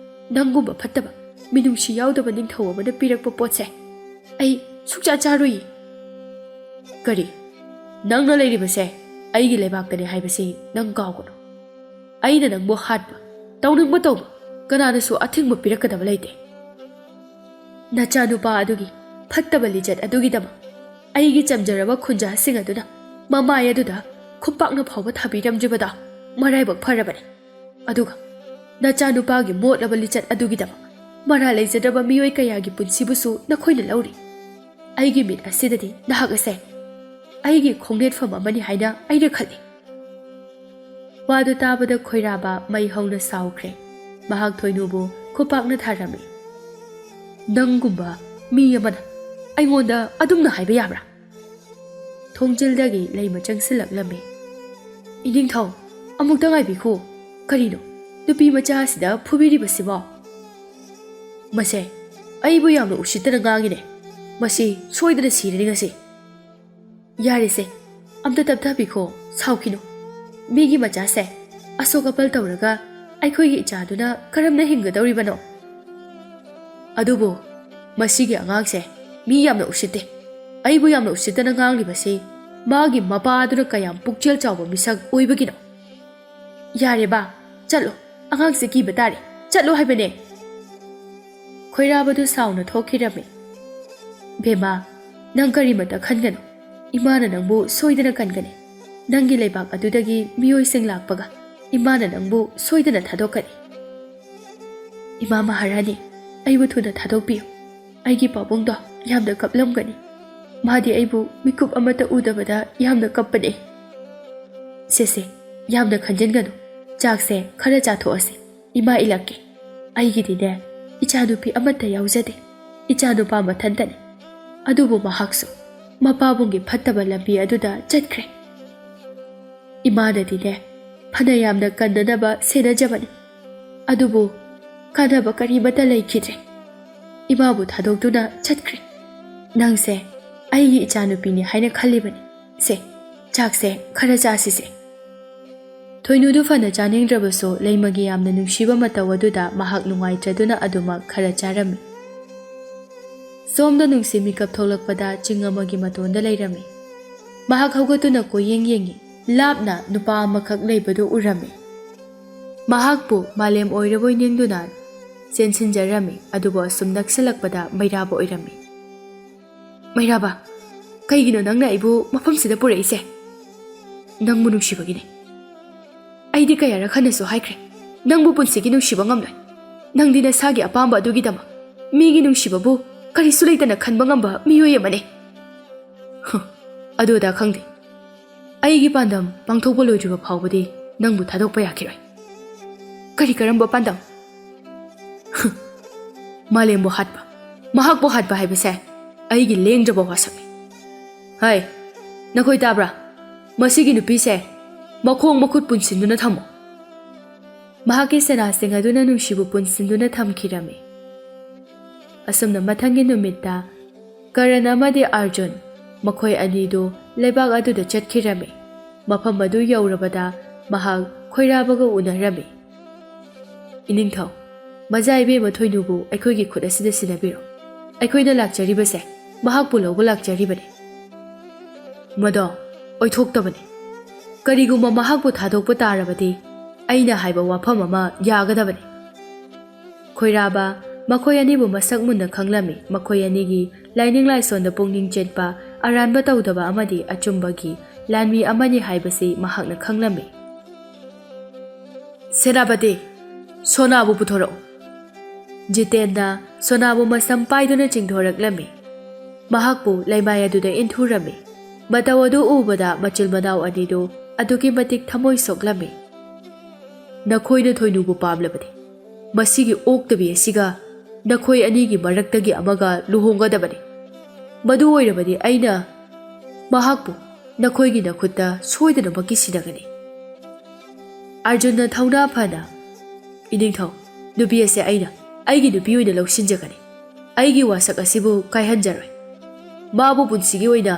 ꯅꯪꯒꯨꯝꯕ ꯐꯠꯇꯕ, ꯃꯤꯅꯨꯡꯁꯤ ꯌꯥꯎꯗꯕ ꯅꯤꯡꯊꯧ ꯑꯃꯅ ꯄꯤꯔꯛꯄ ꯄꯣꯠꯁꯦ ꯑꯩ ꯁꯨꯛꯆꯥ ꯆꯥꯔꯣꯏꯌꯦ꯫" "ꯀꯔꯤ? ꯅꯪꯅ ꯂꯩꯔꯤꯕꯁꯦ ꯑꯩꯒꯤ ꯂꯩꯕꯥꯛꯇꯅꯤ ꯍꯥꯏꯕꯁꯤ ꯅꯪ ꯀꯥꯎꯒꯅꯨ꯫ ꯑꯩꯅ ꯅꯪꯕꯨ ꯍꯥꯠꯄ, ꯇꯧꯅꯤꯡꯕ ꯇꯧꯕ, ꯀꯅꯥꯅꯁꯨ ꯑꯊꯤꯡꯕ ꯄꯤꯔꯛꯀꯗꯕ ꯂꯩꯇꯦ꯫ ꯅꯆꯥꯅꯨꯄꯥ ꯑꯗꯨꯒꯤ ꯐꯠꯇꯕ ꯂꯤꯆꯠ ꯑꯗꯨꯒꯤꯗꯃꯛ ꯑꯩꯒꯤ ꯆꯝꯖꯔꯕ ꯈꯨꯟꯖꯥꯁꯤꯡ ꯑꯗꯨꯅ ꯃꯃꯥꯏ ꯑꯗꯨꯗ ꯈꯨꯄꯥꯛꯅ ꯐꯥꯎꯕ ꯊꯥꯕꯤꯔꯝꯗ꯭ꯔꯤꯕꯗꯣ ꯃꯔꯥꯏꯕꯛ ꯐꯔꯕꯅꯤ꯫ ꯑꯗꯨꯒ ꯅꯆꯥꯅꯨꯄꯥꯒꯤ ꯃꯣꯠꯂꯕ ꯂꯤꯆꯠ ꯑꯗꯨꯒꯤꯗꯃꯛ ꯃꯔꯥꯜ ꯂꯩꯖꯗ꯭ꯔꯕ ꯃꯤꯑꯣꯏ ꯀꯌꯥꯒꯤ ꯄꯨꯟꯁꯤꯕꯨꯁꯨ ꯅꯈꯣꯏꯅ ꯂꯧꯔꯤ꯫ ꯑꯩꯒꯤ ꯃꯤꯠ ꯑꯁꯤꯗꯗꯤ ꯅꯍꯥꯛ ꯑꯁꯦ ꯑꯩꯒꯤ ꯈꯣꯡꯅꯦꯠꯐꯝ ꯑꯃꯅꯤ ꯍꯥꯏꯅ ꯑꯩꯅ ꯈꯜꯂꯤ꯫" ꯋꯥꯗꯨ ꯇꯥꯕꯗ ꯈꯣꯏꯔꯥꯕ ꯃꯩ ꯍꯧꯅ ꯁꯥꯎꯈ꯭ꯔꯦ꯫ ꯃꯍꯥꯛ ꯊꯣꯏꯅꯨꯕꯨ ꯈꯨꯄꯥꯛꯅ ꯊꯥꯔꯝꯃꯤ꯫ "ꯅꯪꯒꯨꯝꯕ ꯃꯤ ꯑꯃꯅ ꯑꯩꯉꯣꯟꯗ ꯑꯗꯨꯝꯅ ꯍꯥꯏꯕ ꯌꯥꯕ꯭ꯔꯥ?" ꯊꯣꯡꯖꯤꯜꯗꯒꯤ ꯂꯩꯃ ꯆꯪꯁꯤꯜꯂꯛꯂꯝꯃꯤ꯫ "ꯏꯅꯤꯡꯊꯧ, ꯑꯃꯨꯛꯇ ꯉꯥꯏꯕꯤꯈꯣ꯫ ꯀꯔꯤꯅꯣ ꯅꯨꯄꯤ ꯃꯆꯥ ꯑꯁꯤꯗ ꯐꯨꯕꯤꯔꯤꯕꯁꯤꯕꯣ?" "ꯃꯁꯦ ꯑꯩꯕꯨ ꯌꯥꯝꯅ ꯎꯁꯤꯠꯇꯅ ꯉꯥꯡꯉꯤꯅꯦ꯫ ꯃꯁꯤ ꯁꯣꯏꯗꯅ ꯁꯤꯔꯅꯤ ꯉꯁꯤ꯫" "ꯌꯥꯔꯦꯁꯦ, ꯑꯝꯇ ꯇꯞꯊꯕꯤꯈꯣ, ꯁꯥꯎꯈꯤꯅꯨ꯫ ꯃꯤꯒꯤ ꯃꯆꯥꯁꯦ ꯑꯁꯣꯛ ꯑꯄꯜ ꯇꯧꯔꯒ ꯑꯩꯈꯣꯏꯒꯤ ꯏꯆꯥꯗꯨꯅ ꯀꯔꯝꯅ ꯍꯤꯡꯒꯗꯧꯔꯤꯕꯅꯣ?" "ꯑꯗꯨꯕꯨ ꯃꯁꯤꯒꯤ ꯑꯉꯥꯡꯁꯦ ꯃꯤ ꯌꯥꯝꯅ ꯎꯁꯤꯠꯇꯦ꯫ ꯑꯩꯕꯨ ꯌꯥꯝꯅ ꯎꯁꯤꯠꯇꯅ ꯉꯥꯡꯂꯤꯕꯁꯤ ꯃꯥꯒꯤ ꯃꯄꯥꯗꯨꯅ ꯀꯌꯥꯝ ꯄꯨꯛꯆꯦꯜ ꯆꯥꯎꯕ ꯃꯤꯁꯛ ꯑꯣꯏꯕꯒꯤꯅꯣ?" "ꯌꯥꯔꯦ ꯕꯥ, ꯆꯠꯂꯣ꯫ ꯑꯉꯥꯡꯁꯦ ꯀꯤꯕ ꯇꯥꯔꯦ꯫ ꯆꯠꯂꯣ ꯍꯥꯏꯕꯅꯦ꯫" ꯈꯣꯏꯔꯥꯕꯗꯨ ꯁꯥꯎꯅ ꯊꯣꯛꯈꯤꯔꯝꯃꯤ꯫ "ꯕꯦꯝꯃ, ꯅꯪ ꯀꯔꯤꯃꯇ ꯈꯟꯒꯅꯨ꯫ ꯏꯃꯥꯅ ꯅꯪꯕꯨ ꯁꯣꯏꯗꯅ ꯀꯟꯒꯅꯤ꯫ ꯅꯪꯒꯤ ꯂꯩꯕꯥꯛ ꯑꯗꯨꯗꯒꯤ ꯃꯤꯑꯣꯏꯁꯤꯡ ꯂꯥꯛꯄꯒ ꯏꯃꯥꯅ ꯅꯪꯕꯨ ꯁꯣꯏꯗꯅ ꯊꯥꯗꯣꯛꯀꯅꯤ꯫" "ꯏꯃꯥ ꯃꯍꯥꯔꯥꯅꯤ, ꯑꯩꯕꯨ ꯊꯨꯅ ꯊꯥꯗꯣꯛꯄꯤꯌꯨ꯫ ꯑꯩꯒꯤ ꯄꯥꯕꯨꯡꯗꯣ ꯌꯥꯝꯅ ꯀꯞꯂꯝꯒꯅꯤ꯫" ꯃꯥꯗꯤ ꯑꯩꯕꯨ ꯃꯤꯀꯨꯞ ꯑꯃꯠꯇ ꯎꯗꯕꯗ ꯌꯥꯝꯅ ꯀꯞꯄꯅꯦ꯫ ꯁꯦ ꯁꯦ, ꯌꯥꯝꯅ ꯈꯟꯖꯤꯟꯒꯅꯨ꯫ ꯆꯥꯛꯁꯦ ꯈꯔ ꯆꯥꯊꯣꯛꯑꯁꯦ꯫ ꯏꯃꯥ ꯏꯜꯂꯛꯀꯦ꯫ ꯑꯩꯒꯤꯗꯤꯅꯦ, ꯏꯆꯥꯅꯨꯄꯤ ꯑꯃꯠꯇ ꯌꯥꯎꯖꯗꯦ꯫ ꯏꯆꯥꯅꯨꯄꯥ ꯃꯊꯟꯇꯅꯤ꯫ ꯑꯗꯨꯕꯨ ꯃꯍꯥꯛꯁꯨ ꯃꯄꯥꯕꯨꯡꯒꯤ ꯐꯠꯇꯕ ꯂꯝꯕꯤ ꯑꯗꯨꯗ ꯆꯠꯈ꯭ꯔꯦ꯫ ꯏꯃꯥꯅꯗꯤꯅꯦ, ꯐꯅ ꯌꯥꯝꯅ ꯀꯟꯅꯅꯕ ꯁꯦꯟꯅꯖꯕꯅꯤ꯫ ꯑꯗꯨꯕꯨ ꯀꯥꯟꯅꯕ ꯀꯔꯤꯃꯠꯇ ꯂꯩꯈꯤꯗ꯭ꯔꯦ꯫ ꯏꯃꯥꯕꯨ ꯊꯥꯗꯣꯛꯇꯨꯅ ꯆꯠꯈ꯭ꯔꯦ꯫ ꯅꯪꯁꯦ ꯑꯩꯒꯤ ꯏꯆꯥꯅꯨꯄꯤꯅꯤ ꯍꯥꯏꯅ ꯈꯜꯂꯤꯕꯅꯤ꯫ ꯁꯦ, ꯆꯥꯛꯁꯦ ꯈꯔ ꯆꯥꯁꯤꯁꯦ꯫ ꯊꯣꯏꯅꯨꯗꯨ ꯐꯅ ꯆꯥꯅꯤꯡꯗ꯭ꯔꯕꯁꯨ ꯂꯩꯃꯒꯤ ꯌꯥꯝꯅ ꯅꯨꯡꯁꯤꯕ ꯃꯇꯧ ꯑꯗꯨꯗ ꯃꯍꯥꯛ ꯅꯨꯡꯉꯥꯏꯇ꯭ꯔꯗꯨꯅ ꯑꯗꯨꯃꯛ ꯈꯔ ꯆꯥꯔꯝꯃꯤ꯫ ꯁꯣꯝꯗ ꯅꯨꯡꯁꯤ ꯃꯤꯀꯞ ꯊꯣꯛꯂꯛꯄꯗ ꯆꯤꯡ ꯑꯃꯒꯤ ꯃꯇꯣꯟꯗ ꯂꯩꯔꯝꯃꯤ꯫ ꯃꯍꯥꯛ ꯍꯧꯒꯠꯇꯨꯅ ꯀꯣꯏꯌꯦꯡ ꯌꯦꯡꯉꯤ꯫ ꯂꯥꯞꯅ ꯅꯨꯄꯥ ꯑꯃꯈꯛ ꯂꯩꯕꯗꯨ ꯎꯔꯝꯃꯤ꯫ ꯃꯍꯥꯛꯄꯨ ꯃꯥꯂꯦꯝ ꯑꯣꯏꯔꯕꯣꯏ ꯅꯤꯡꯗꯨꯅ ꯆꯦꯟꯁꯤꯟꯖꯔꯝꯃꯤ, ꯑꯗꯨꯕꯨ ꯑꯁꯨꯝ ꯅꯛꯁꯤꯜꯂꯛꯄꯗ ꯃꯩꯔꯥꯕ ꯑꯣꯏꯔꯝꯃꯤ꯫ "ꯃꯩꯔꯥꯕ, ꯀꯩꯒꯤꯅꯣ ꯅꯪꯅ ꯑꯩꯕꯨ ꯃꯐꯝꯁꯤꯗ ꯄꯨꯔꯛꯏꯁꯦ?" "ꯅꯪꯕꯨ ꯅꯨꯡꯁꯤꯕꯒꯤꯅꯦ꯫ ꯑꯩꯗꯤ ꯀꯌꯥꯔꯛ ꯍꯟꯅꯁꯨ ꯍꯥꯏꯈ꯭ꯔꯦ, ꯅꯪꯕꯨ ꯄꯨꯟꯁꯤꯒꯤ ꯅꯨꯡꯁꯤꯕ ꯉꯝꯂꯣꯏ꯫ ꯅꯪꯗꯤ ꯅꯁꯥꯒꯤ ꯑꯄꯥꯝꯕ ꯑꯗꯨꯒꯤꯗꯃꯛ ꯃꯤꯒꯤ ꯅꯨꯡꯁꯤꯕꯕꯨ ꯀꯔꯤꯁꯨ ꯂꯩꯇꯅ ꯈꯟꯕ ꯉꯝꯕ ꯃꯤꯑꯣꯏ ꯑꯃꯅꯤ꯫" "ꯍ, ꯑꯗꯨ ꯑꯗꯥ ꯈꯪꯗꯦ꯫ ꯑꯩꯒꯤ ꯄꯥꯟꯗꯝ ꯄꯥꯡꯊꯣꯛꯄ ꯂꯣꯏꯗ꯭ꯔꯤꯕ ꯐꯥꯎꯕꯗꯤ ꯅꯪꯕꯨ ꯊꯥꯗꯣꯛꯄ ꯌꯥꯈꯤꯔꯣꯏ꯫" "ꯀꯔꯤ ꯀꯔꯝꯕ ꯄꯥꯟꯗꯝ?" "ꯍ, ꯃꯥꯂꯦꯝꯕꯨ ꯍꯥꯠꯄ, ꯃꯍꯥꯛꯄꯨ ꯍꯥꯠꯄ ꯍꯥꯏꯕꯁꯦ ꯑꯩꯒꯤ ꯂꯦꯡꯗ꯭ꯔꯕ ꯋꯥꯁꯛꯅꯤ꯫ ꯍꯥꯏ, ꯅꯈꯣꯏ ꯇꯥꯕ꯭ꯔꯥ? ꯃꯁꯤꯒꯤ ꯅꯨꯄꯤꯁꯦ ꯃꯈꯣꯡ ꯃꯈꯨꯠ ꯄꯨꯟꯁꯤꯟꯗꯨꯅ ꯊꯝꯃꯣ꯫" ꯃꯍꯥꯛꯀꯤ ꯁꯅꯥꯁꯤꯡ ꯑꯗꯨꯅ ꯅꯨꯡꯁꯤꯕꯨ ꯄꯨꯟꯁꯤꯟꯗꯨꯅ ꯊꯝꯈꯤꯔꯝꯃꯤ꯫ ꯑꯁꯨꯝꯅ ꯃꯊꯪꯒꯤ ꯅꯨꯃꯤꯠꯇ ꯀꯔꯟ ꯑꯃꯗꯤ ꯑꯥꯔꯖꯨꯟ, ꯃꯈꯣꯏ ꯑꯅꯤꯗꯨ ꯂꯩꯕꯥꯛ ꯑꯗꯨꯗ ꯆꯠꯈꯤꯔꯝꯃꯤ꯫ ꯃꯐꯝ ꯑꯗꯨ ꯌꯧꯔꯕꯗ ꯃꯍꯥꯛ ꯈꯣꯏꯔꯥꯕꯒ ꯎꯅꯔꯝꯃꯤ꯫ "ꯏꯅꯤꯡꯊꯧ, ꯃꯖꯥ ꯏꯕꯦꯝꯃ ꯊꯣꯏꯅꯨꯕꯨ ꯑꯩꯈꯣꯏꯒꯤ ꯈꯨꯠ ꯑꯁꯤꯗ ꯁꯤꯟꯅꯕꯤꯔꯣ꯫ ꯑꯩꯈꯣꯏꯅ ꯂꯥꯛꯆꯔꯤꯕꯁꯦ ꯃꯍꯥꯛꯄꯨ ꯂꯧꯕ ꯂꯥꯛꯆꯔꯤꯕꯅꯤ꯫" "ꯃꯗꯣ ꯑꯣꯏꯊꯣꯛꯇꯕꯅꯤ꯫ ꯀꯔꯤꯒꯨꯝꯕ ꯃꯍꯥꯛꯄꯨ ꯊꯥꯗꯣꯛꯄ ꯇꯥꯔꯕꯗꯤ ꯑꯩꯅ ꯍꯥꯏꯕ ꯋꯥꯐꯝ ꯑꯃ ꯌꯥꯒꯗꯕꯅꯤ꯫" ꯈꯣꯏꯔꯥꯕ ꯃꯈꯣꯏ ꯑꯅꯤꯕꯨ ꯃꯁꯛ ꯃꯨꯟꯅ ꯈꯪꯂꯝꯃꯤ꯫ ꯃꯈꯣꯏ ꯑꯅꯤꯒꯤ ꯂꯥꯏꯅꯤꯡ ꯂꯥꯏꯁꯣꯟꯗ ꯄꯨꯛꯅꯤꯡ ꯆꯦꯠꯄ, ꯑꯔꯥꯟꯕ ꯇꯧꯗꯕ ꯑꯃꯗꯤ ꯑꯆꯨꯝꯕꯒꯤ ꯂꯥꯟꯃꯤ ꯑꯃꯅꯤ ꯍꯥꯏꯕꯁꯤ ꯃꯍꯥꯛꯅ ꯈꯪꯂꯝꯃꯤ꯫ "ꯁꯦꯅꯥꯄꯇꯤ, ꯁꯣꯅꯥꯕꯨ ꯄꯨꯊꯣꯔꯛꯎ꯫" ꯖꯤꯇꯦꯟꯅ ꯁꯣꯅꯥꯕꯨ ꯃꯁꯝ ꯄꯥꯏꯗꯨꯅ ꯆꯤꯡꯊꯣꯔꯛꯂꯝꯃꯤ꯫ ꯃꯍꯥꯛꯄꯨ ꯂꯩꯃꯥꯏ ꯑꯗꯨꯗ ꯏꯟꯊꯨꯔꯝꯃꯤ꯫ ꯃꯇꯧ ꯑꯗꯨ ꯎꯕꯗ ꯃꯆꯤꯜ ꯃꯅꯥꯎ ꯑꯅꯤꯗꯨ ꯑꯗꯨꯛꯀꯤ ꯃꯇꯤꯛ ꯊꯃꯣꯏ ꯁꯣꯛꯂꯝꯃꯤ꯫ "ꯅꯈꯣꯏꯅ ꯊꯣꯏꯅꯨꯕꯨ ꯄꯥꯝꯂꯕꯗꯤ, ꯃꯁꯤꯒꯤ ꯑꯣꯛꯇꯕꯤ ꯑꯁꯤꯒ ꯅꯈꯣꯏ ꯑꯅꯤꯒꯤ ꯃꯔꯛꯇꯒꯤ ꯑꯃꯒ ꯂꯨꯍꯣꯡꯒꯗꯕꯅꯤ꯫ ꯃꯗꯨ ꯑꯣꯏꯔꯕꯗꯤ ꯑꯩꯅ ꯃꯍꯥꯛꯄꯨ ꯅꯈꯣꯏꯒꯤ ꯅꯈꯨꯠꯇ ꯁꯣꯏꯗꯅꯃꯛꯀꯤ ꯁꯤꯟꯅꯒꯅꯤ꯫" ꯑꯔꯖꯨꯟꯅ ꯊꯧꯅꯥ ꯐꯅ, "ꯏꯅꯤꯡꯊꯧ, ꯅꯨꯄꯤ ꯑꯁꯤ ꯑꯩꯅ ꯑꯩꯒꯤ ꯅꯨꯄꯤ ꯑꯣꯏꯅ ꯂꯧꯁꯤꯟꯖꯒꯅꯤ꯫ ꯑꯩꯒꯤ ꯋꯥꯁꯛ ꯑꯁꯤꯕꯨ ꯀꯥꯏꯍꯟꯖꯔꯣꯏ꯫ ꯃꯥꯕꯨ ꯄꯨꯟꯁꯤꯒꯤ ꯑꯣꯏꯅ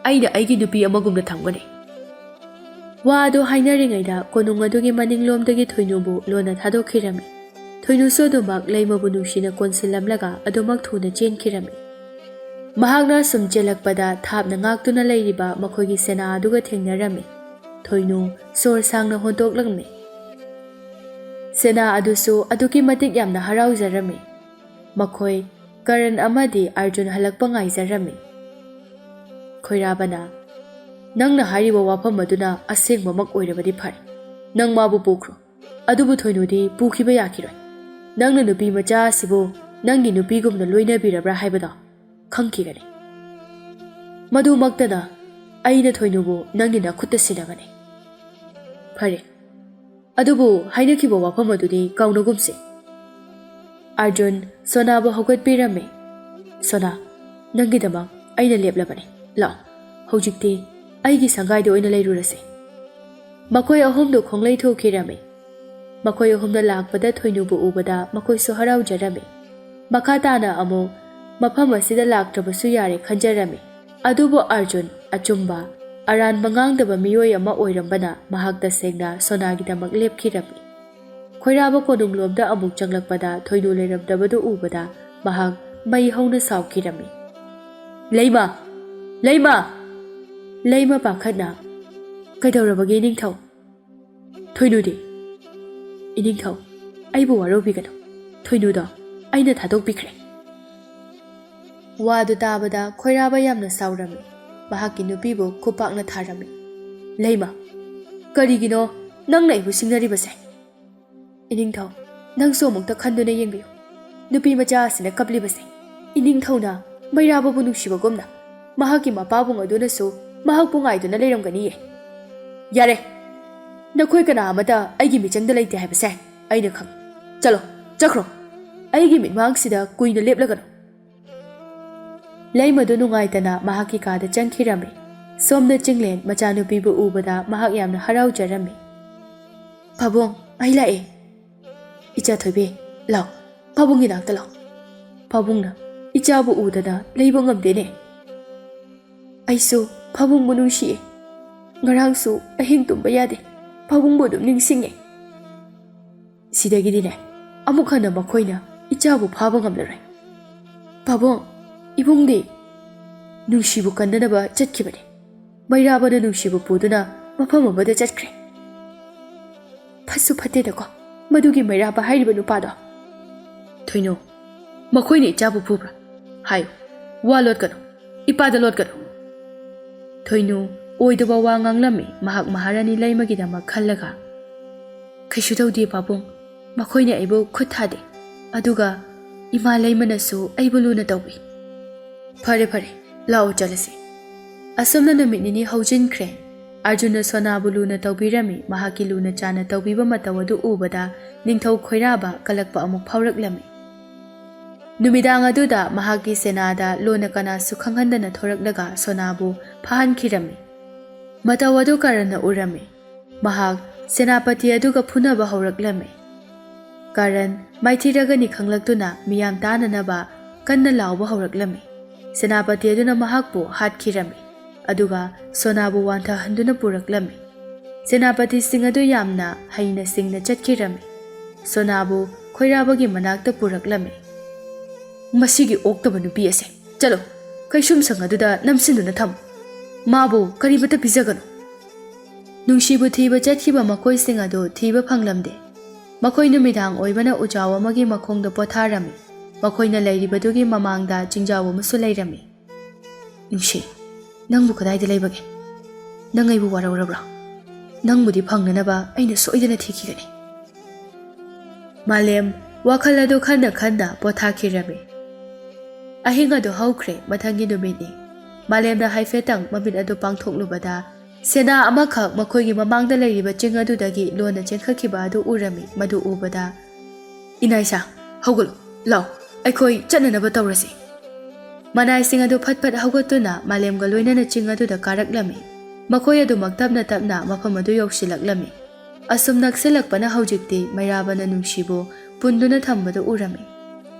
ꯑꯩꯅ ꯑꯩꯒꯤ ꯅꯨꯄꯤ ꯑꯃꯒꯨꯝꯅ ꯊꯝꯒꯅꯤ꯫" ꯋꯥ ꯑꯗꯨ ꯍꯥꯏꯅꯔꯤꯉꯩꯗ ꯀꯣꯅꯨꯡ ꯑꯗꯨꯒꯤ ꯃꯅꯤꯡꯂꯣꯝꯗꯒꯤ ꯊꯣꯏꯅꯨꯕꯨ ꯂꯣꯟꯅ ꯊꯥꯗꯣꯛꯈꯤꯔꯝꯃꯤ꯫ ꯊꯣꯏꯅꯨꯁꯨ ꯑꯗꯨꯃꯛ ꯂꯩꯃꯕꯨ ꯅꯨꯡꯁꯤꯅ ꯀꯣꯟꯁꯤꯜꯂꯝꯂꯒ ꯑꯗꯨꯃꯛ ꯊꯨꯅ ꯆꯦꯟꯈꯤꯔꯝꯃꯤ꯫ ꯃꯍꯥꯛꯅ ꯁꯨꯝ ꯆꯦꯜꯂꯛꯄꯗ ꯊꯥꯞꯅ ꯉꯥꯛꯇꯨꯅ ꯂꯩꯔꯤꯕ ꯃꯈꯣꯏꯒꯤ ꯁꯦꯅꯥ ꯑꯗꯨꯒ ꯊꯦꯡꯅꯔꯝꯃꯤ꯫ ꯊꯣꯏꯅꯨ ꯁꯣꯔ ꯁꯥꯡꯅ ꯍꯣꯟꯗꯣꯛꯂꯝꯃꯤ꯫ ꯁꯦꯅꯥ ꯑꯗꯨꯁꯨ ꯑꯗꯨꯛꯀꯤ ꯃꯇꯤꯛ ꯌꯥꯝꯅ ꯍꯔꯥꯎꯖꯔꯝꯃꯤ꯫ ꯃꯈꯣꯏ ꯀꯔꯟ ꯑꯃꯗꯤ ꯑꯔꯖꯨꯟ ꯍꯜꯂꯛꯄ ꯉꯥꯏꯖꯔꯝꯃꯤ꯫ ꯈꯣꯏꯔꯥꯕꯅ, "ꯅꯪꯅ ꯍꯥꯏꯔꯤꯕ ꯋꯥꯐꯝ ꯑꯗꯨꯅ ꯑꯁꯦꯡꯕꯃꯛ ꯑꯣꯏꯔꯕꯗꯤ ꯐꯔꯦ꯫ ꯅꯪ ꯃꯥꯕꯨ ꯄꯨꯈ꯭ꯔꯣ꯫ ꯑꯗꯨꯕꯨ ꯊꯣꯏꯅꯨꯗꯤ ꯄꯨꯈꯤꯕ ꯌꯥꯈꯤꯔꯣꯏ꯫ ꯅꯪꯅ ꯅꯨꯄꯤ ꯃꯆꯥ ꯑꯁꯤꯕꯨ ꯅꯪꯒꯤ ꯅꯨꯄꯤꯒꯨꯝꯅ ꯂꯣꯏꯅꯕꯤꯔꯕ꯭ꯔꯥ ꯍꯥꯏꯕꯗꯣ ꯈꯪꯈꯤꯒꯅꯤ꯫ ꯃꯗꯨꯃꯛꯇꯅ ꯑꯩꯅ ꯊꯣꯏꯅꯨꯕꯨ ꯅꯪꯒꯤ ꯅꯈꯨꯠꯇ ꯁꯤꯟꯅꯒꯅꯤ꯫" "ꯐꯔꯦ, ꯑꯗꯨꯕꯨ ꯍꯥꯏꯅꯈꯤꯕ ꯋꯥꯐꯝ ꯑꯗꯨꯗꯤ ꯀꯥꯎꯅꯒꯨꯝꯁꯤ꯫" ꯑꯔꯖꯨꯟ ꯁꯣꯅꯥꯕꯨ ꯍꯧꯒꯠꯄꯤꯔꯝꯃꯤ꯫ "ꯁꯣꯅꯥ, ꯅꯪꯒꯤꯗꯃꯛ ꯑꯩꯅ ꯂꯦꯞꯂꯕꯅꯤ꯫ ꯂꯥꯛꯑꯣ, ꯍꯧꯖꯤꯛꯇꯤ ꯑꯩꯒꯤ ꯁꯪꯒꯥꯏꯗ ꯑꯣꯏꯅ ꯂꯩꯔꯨꯔꯁꯤ꯫" ꯃꯈꯣꯏ ꯑꯍꯨꯝꯗꯨ ꯈꯣꯡꯂꯩ ꯊꯣꯛꯈꯤꯔꯝꯃꯤ꯫ ꯃꯈꯣꯏ ꯑꯍꯨꯝꯅ ꯂꯥꯛꯄꯗ ꯊꯣꯏꯅꯨꯕꯨ ꯎꯕꯗ ꯃꯈꯣꯏꯁꯨ ꯍꯔꯥꯎꯖꯔꯝꯃꯤ꯫ ꯃꯈꯥ ꯇꯥꯅ ꯑꯃꯨꯛ ꯃꯐꯝ ꯑꯁꯤꯗ ꯂꯥꯛꯇ꯭ꯔꯕꯁꯨ ꯌꯥꯔꯦ ꯈꯟꯖꯔꯝꯃꯤ꯫ ꯑꯗꯨꯕꯨ ꯑꯔꯖꯨꯟ ꯑꯆꯨꯝꯕ, ꯑꯔꯥꯟꯕ ꯉꯥꯡꯗꯕ ꯃꯤꯑꯣꯏ ꯑꯃ ꯑꯣꯏꯔꯝꯕꯅ ꯃꯍꯥꯛ ꯇꯁꯦꯡꯅ ꯁꯣꯅꯥꯒꯤꯗꯃꯛ ꯂꯦꯞꯈꯤꯔꯝꯃꯤ꯫ ꯈꯣꯏꯔꯥꯕ ꯀꯣꯅꯨꯡꯂꯣꯝꯗ ꯑꯃꯨꯛ ꯆꯪꯂꯛꯄꯗ ꯊꯣꯏꯅꯨ ꯂꯩꯔꯝꯗꯕꯗꯨ ꯎꯕꯗ ꯃꯍꯥꯛ ꯃꯩ ꯍꯧꯅ ꯁꯥꯎꯈꯤꯔꯝꯃꯤ꯫ "ꯂꯩꯃ! ꯂꯩꯃ!" ꯂꯩꯃ ꯄꯥꯈꯠꯅ, "ꯀꯩꯗꯧꯔꯕꯒꯦ ꯏꯅꯤꯡꯊꯧ?" "ꯊꯣꯏꯅꯨꯗꯤ?" "ꯏꯅꯤꯡꯊꯧ, ꯑꯩꯕꯨ ꯋꯥꯔꯧꯕꯤꯒꯅꯨ꯫ ꯊꯣꯏꯅꯨꯗꯣ ꯑꯩꯅ ꯊꯥꯗꯣꯛꯄꯤꯈ꯭ꯔꯦ꯫" ꯋꯥꯗꯨ ꯇꯥꯕꯗ ꯈꯣꯏꯔꯥꯕ ꯌꯥꯝꯅ ꯁꯥꯎꯔꯝꯃꯤ꯫ ꯃꯍꯥꯛꯀꯤ ꯅꯨꯄꯤꯕꯨ ꯈꯨꯄꯥꯛꯅ ꯊꯥꯔꯝꯃꯤ꯫ "ꯂꯩꯃ, ꯀꯔꯤꯒꯤꯅꯣ ꯅꯪꯅ ꯑꯩꯕꯨ ꯁꯤꯡꯅꯔꯤꯕꯁꯦ?" "ꯏꯅꯤꯡꯊꯧ, ꯅꯪꯁꯨ ꯑꯃꯨꯛꯇ ꯈꯟꯗꯨꯅ ꯌꯦꯡꯕꯤꯌꯨ꯫ ꯅꯨꯄꯤ ꯃꯆꯥ ꯑꯁꯤꯅ ꯀꯞꯂꯤꯕꯁꯦ ꯏꯅꯤꯡꯊꯧꯅ ꯃꯩꯔꯥꯕꯕꯨ ꯅꯨꯡꯁꯤꯕꯒꯨꯝꯅ ꯃꯍꯥꯛꯀꯤ ꯃꯄꯥꯕꯨꯡ ꯑꯗꯨꯅꯁꯨ ꯃꯍꯥꯛꯄꯨ ꯉꯥꯏꯗꯨꯅ ꯂꯩꯔꯝꯒꯅꯤꯌꯦ꯫ ꯌꯥꯔꯦ, ꯅꯈꯣꯏ ꯀꯅꯥ ꯑꯃꯇ ꯑꯩꯒꯤ ꯃꯤꯆꯪꯗ ꯂꯩꯇꯦ ꯍꯥꯏꯕꯁꯦ ꯑꯩꯅ ꯈꯪꯉꯤ꯫ ꯆꯠꯂꯣ, ꯆꯠꯈ꯭ꯔꯣ꯫ ꯑꯩꯒꯤ ꯃꯤꯠꯃꯥꯡꯁꯤꯗ ꯀꯨꯏꯅ ꯂꯦꯞꯂꯒꯅꯨ꯫ ꯂꯩꯃꯗꯨ ꯅꯨꯡꯉꯥꯏꯇꯅ ꯃꯍꯥꯛꯀꯤ ꯀꯥꯗ ꯆꯪꯈꯤꯔꯝꯃꯤ꯫ ꯁꯣꯝꯗ ꯆꯤꯡꯂꯦꯟ ꯃꯆꯥꯅꯨꯄꯤꯕꯨ ꯎꯕꯗ ꯃꯍꯥꯛ ꯌꯥꯝꯅ ꯍꯔꯥꯎꯖꯔꯝꯃꯤ꯫ "ꯄꯥꯕꯨꯡ, ꯑꯩ ꯂꯥꯛꯑꯦ꯫ ꯏꯆꯥ ꯊꯣꯏꯕꯤ, ꯂꯥꯎ, ꯄꯥꯕꯨꯡꯒꯤ ꯅꯥꯛꯇ ꯂꯥꯎ꯫ ꯄꯥꯕꯨꯡꯅ ꯏꯆꯥꯕꯨ ꯎꯗꯅ ꯂꯩꯕ ꯉꯝꯗꯦꯅꯦ꯫ ꯑꯩꯁꯨ ꯄꯥꯕꯨꯡꯕꯨ ꯅꯨꯡꯁꯤꯌꯦ꯫ ꯉꯔꯥꯡꯁꯨ ꯑꯍꯤꯡ ꯇꯨꯝꯕ ꯌꯥꯗꯦ, ꯄꯥꯕꯨꯡꯕꯨ ꯑꯗꯨꯝ ꯅꯤꯡꯁꯤꯡꯉꯦ꯫" ꯁꯤꯗꯒꯤꯗꯤꯅꯦ, ꯑꯃꯨꯛ ꯍꯟꯅ ꯃꯈꯣꯏꯅ ꯏꯆꯥꯕꯨ ꯐꯥꯕ ꯉꯝꯂꯔꯣꯏ꯫ "ꯄꯥꯕꯨꯡ, ꯏꯕꯨꯡꯗꯤ?" "ꯅꯨꯡꯁꯤꯕꯨ ꯀꯟꯅꯅꯕ ꯆꯠꯈꯤꯕꯅꯤ꯫ ꯃꯩꯔꯥꯕꯅ ꯅꯨꯡꯁꯤꯕꯨ ꯄꯨꯗꯨꯅ ꯃꯐꯝ ꯑꯃꯗ ꯆꯠꯈ꯭ꯔꯦ꯫" "ꯐꯠꯁꯨ ꯐꯠꯇꯦꯗꯀꯣ ꯃꯗꯨꯒꯤ ꯃꯩꯔꯥꯕ ꯍꯥꯏꯔꯤꯕ ꯅꯨꯄꯥꯗꯣ꯫" "ꯊꯣꯏꯅꯨ, ꯃꯈꯣꯏꯅ ꯏꯆꯥꯕꯨ ꯐꯨꯕ꯭ꯔꯥ? ꯍꯥꯏꯌꯨ, ꯋꯥ ꯂꯣꯠꯀꯅꯨ, ꯏꯄꯥꯗ ꯂꯣꯠꯀꯅꯨ꯫" ꯊꯣꯏꯅꯨ ꯑꯣꯏꯗꯕ ꯋꯥ ꯉꯥꯡꯂꯝꯃꯤ, ꯃꯍꯥꯛ ꯃꯍꯥꯔꯥꯅꯤ ꯂꯩꯃꯒꯤꯗꯃꯛ ꯈꯜꯂꯒ꯫ "ꯀꯩꯁꯨ ꯇꯧꯗꯦ ꯄꯥꯕꯨꯡ, ꯃꯈꯣꯏꯅ ꯑꯩꯕꯨ ꯈꯨꯠ ꯊꯥꯗꯦ, ꯑꯗꯨꯒ ꯏꯃꯥ ꯂꯩꯃꯅꯁꯨ ꯑꯩꯕꯨ ꯂꯨꯅ ꯇꯧꯕꯤ꯫" "ꯐꯔꯦ ꯐꯔꯦ, ꯂꯥꯛꯑꯣ ꯆꯠꯂꯁꯤ꯫" ꯑꯁꯨꯝꯅ ꯅꯨꯃꯤꯠ ꯅꯤꯅꯤ ꯍꯧꯖꯤꯟꯈ꯭ꯔꯦ꯫ ꯑꯔꯖꯨꯟꯅ ꯁꯣꯅꯥꯕꯨ ꯂꯨꯅ ꯇꯧꯕꯤꯔꯝꯃꯤ꯫ ꯃꯍꯥꯛꯀꯤ ꯂꯨꯅ ꯆꯥꯟꯅ ꯇꯧꯕꯤꯕ ꯃꯇꯧ ꯑꯗꯨ ꯎꯕꯗ ꯅꯤꯡꯊꯧ ꯈꯣꯏꯔꯥꯕ ꯀꯂꯛꯄ ꯑꯃꯨꯛ ꯐꯥꯎꯔꯛꯂꯝꯃꯤ꯫ ꯅꯨꯃꯤꯗꯥꯡ ꯑꯗꯨꯗ ꯃꯍꯥꯛꯀꯤ ꯁꯦꯅꯥꯗ ꯂꯣꯟꯅ ꯀꯅꯥꯁꯨ ꯈꯪꯍꯟꯗꯅ ꯊꯣꯔꯛꯂꯒ ꯁꯣꯅꯥꯕꯨ ꯐꯥꯍꯟꯈꯤꯔꯝꯃꯤ꯫ ꯃꯇꯧ ꯑꯗꯨ ꯀꯔꯟꯅ ꯎꯔꯝꯃꯤ꯫ ꯃꯍꯥꯛ ꯁꯦꯅꯥꯄꯇꯤ ꯑꯗꯨꯒ ꯐꯨꯅꯕ ꯍꯧꯔꯛꯂꯝꯃꯤ꯫ ꯀꯔꯟ ꯃꯥꯏꯊꯤꯔꯒꯅꯤ ꯈꯪꯂꯛꯇꯨꯅ ꯃꯤꯌꯥꯝ ꯇꯥꯅꯅꯕ ꯀꯟꯅ ꯂꯥꯎꯕ ꯍꯧꯔꯛꯂꯝꯃꯤ꯫ ꯁꯦꯅꯥꯄꯇꯤ ꯑꯗꯨꯅ ꯃꯍꯥꯛꯄꯨ ꯍꯥꯠꯈꯤꯔꯝꯃꯤ, ꯑꯗꯨꯒ ꯁꯣꯅꯥꯕꯨ ꯋꯥꯟꯊꯍꯟꯗꯨꯅ ꯄꯨꯔꯛꯂꯝꯃꯤ꯫ ꯁꯦꯅꯥꯄꯇꯤꯁꯤꯡ ꯑꯗꯨ ꯌꯥꯝꯅ ꯍꯩꯅ ꯁꯤꯡꯅ ꯆꯠꯈꯤꯔꯝꯃꯤ꯫ ꯁꯣꯅꯥꯕꯨ ꯈꯣꯏꯔꯥꯕꯒꯤ ꯃꯅꯥꯛꯇ ꯄꯨꯔꯛꯂꯝꯃꯤ꯫ "ꯃꯁꯤꯒꯤ ꯑꯣꯛꯇꯕ ꯅꯨꯄꯤ ꯑꯁꯦ, ꯆꯠꯂꯣ, ꯀꯩꯁꯨꯝꯁꯪ ꯑꯗꯨꯗ ꯅꯝꯁꯤꯟꯗꯨꯅ ꯊꯝꯃꯨ꯫ ꯃꯥꯕꯨ ꯀꯔꯤꯃꯠꯇ ꯄꯤꯖꯒꯅꯨ꯫" ꯅꯨꯡꯁꯤꯕꯨ ꯊꯤꯕ ꯆꯠꯈꯤꯕ ꯃꯈꯣꯏꯁꯤꯡ ꯑꯗꯨ ꯊꯤꯕ ꯐꯪꯂꯝꯗꯦ꯫ ꯃꯈꯣꯏ ꯅꯨꯃꯤꯗꯥꯡ ꯑꯣꯏꯕꯅ ꯎꯖꯥꯎ ꯑꯃꯒꯤ ꯃꯈꯣꯡꯗ ꯄꯣꯊꯥꯔꯝꯃꯤ꯫ ꯃꯈꯣꯏꯅ ꯂꯩꯔꯤꯕꯗꯨꯒꯤ ꯃꯃꯥꯡꯗ ꯆꯤꯡꯖꯥꯎ ꯑꯃꯁꯨ ꯂꯩꯔꯝꯃꯤ꯫ "ꯅꯨꯡꯁꯤ, ꯅꯪꯕꯨ ꯀꯗꯥꯏꯗ ꯂꯩꯕꯒꯦ? ꯅꯪ ꯑꯩꯕꯨ ꯋꯥꯔꯧꯔꯕ꯭ꯔꯥ? ꯅꯪꯕꯨꯗꯤ ꯐꯪꯅꯅꯕ ꯑꯩꯅ ꯁꯣꯏꯗꯅ ꯊꯤꯈꯤꯒꯅꯤ꯫" ꯃꯥꯂꯦꯝ ꯋꯥꯈꯜ ꯑꯗꯨ ꯈꯟꯅ ꯈꯟꯅ ꯄꯣꯊꯥꯈꯤꯔꯝꯃꯤ꯫ ꯑꯍꯤꯡ ꯑꯗꯨ ꯍꯧꯈ꯭ꯔꯦ꯫ ꯃꯊꯪꯒꯤ ꯅꯨꯃꯤꯠꯅꯤ꯫ ꯃꯥꯂꯦꯝꯅ ꯍꯥꯏꯐꯦꯠꯇꯪ ꯃꯃꯤꯠ ꯑꯗꯨ ꯄꯥꯡꯊꯣꯛꯂꯨꯕꯗ, ꯁꯦꯅꯥ ꯑꯃꯈꯛ ꯃꯈꯣꯏꯒꯤ ꯃꯃꯥꯡꯗ ꯂꯩꯔꯤꯕ ꯆꯤꯡ ꯑꯗꯨꯗꯒꯤ ꯂꯣꯟꯅ ꯆꯦꯟꯈꯠꯈꯤꯕ ꯑꯗꯨ ꯎꯔꯝꯃꯤ꯫ ꯃꯗꯨ ꯎꯕꯗ, "ꯏꯅꯥꯏꯁꯥ, ꯍꯧꯒꯠꯂꯨ, ꯂꯥꯎ, ꯑꯩꯈꯣꯏ ꯆꯠꯅꯅꯕ ꯇꯧꯔꯁꯤ!" ꯃꯅꯥꯏꯁꯤꯡ ꯑꯗꯨ ꯐꯠ ꯐꯠ ꯍꯧꯒꯠꯇꯨꯅ ꯃꯥꯂꯦꯝꯒ ꯂꯣꯏꯅꯅ ꯆꯤꯡ ꯑꯗꯨꯗ ꯀꯥꯔꯛꯂꯝꯃꯤ꯫ ꯃꯈꯣꯏ ꯑꯗꯨꯃꯛ ꯇꯞꯅ ꯇꯞꯅ ꯃꯐꯝ ꯑꯗꯨ ꯌꯧꯁꯤꯜꯂꯛꯂꯝꯃꯤ꯫ ꯑꯁꯨꯝ ꯅꯛꯁꯤꯜꯂꯛꯄꯅ ꯍꯧꯖꯤꯛꯇꯤ ꯃꯩꯔꯥꯕꯅ ꯅꯨꯡꯁꯤꯕꯨ ꯄꯨꯟꯗꯨꯅ ꯊꯝꯕꯗꯨ ꯎꯔꯝꯃꯤ꯫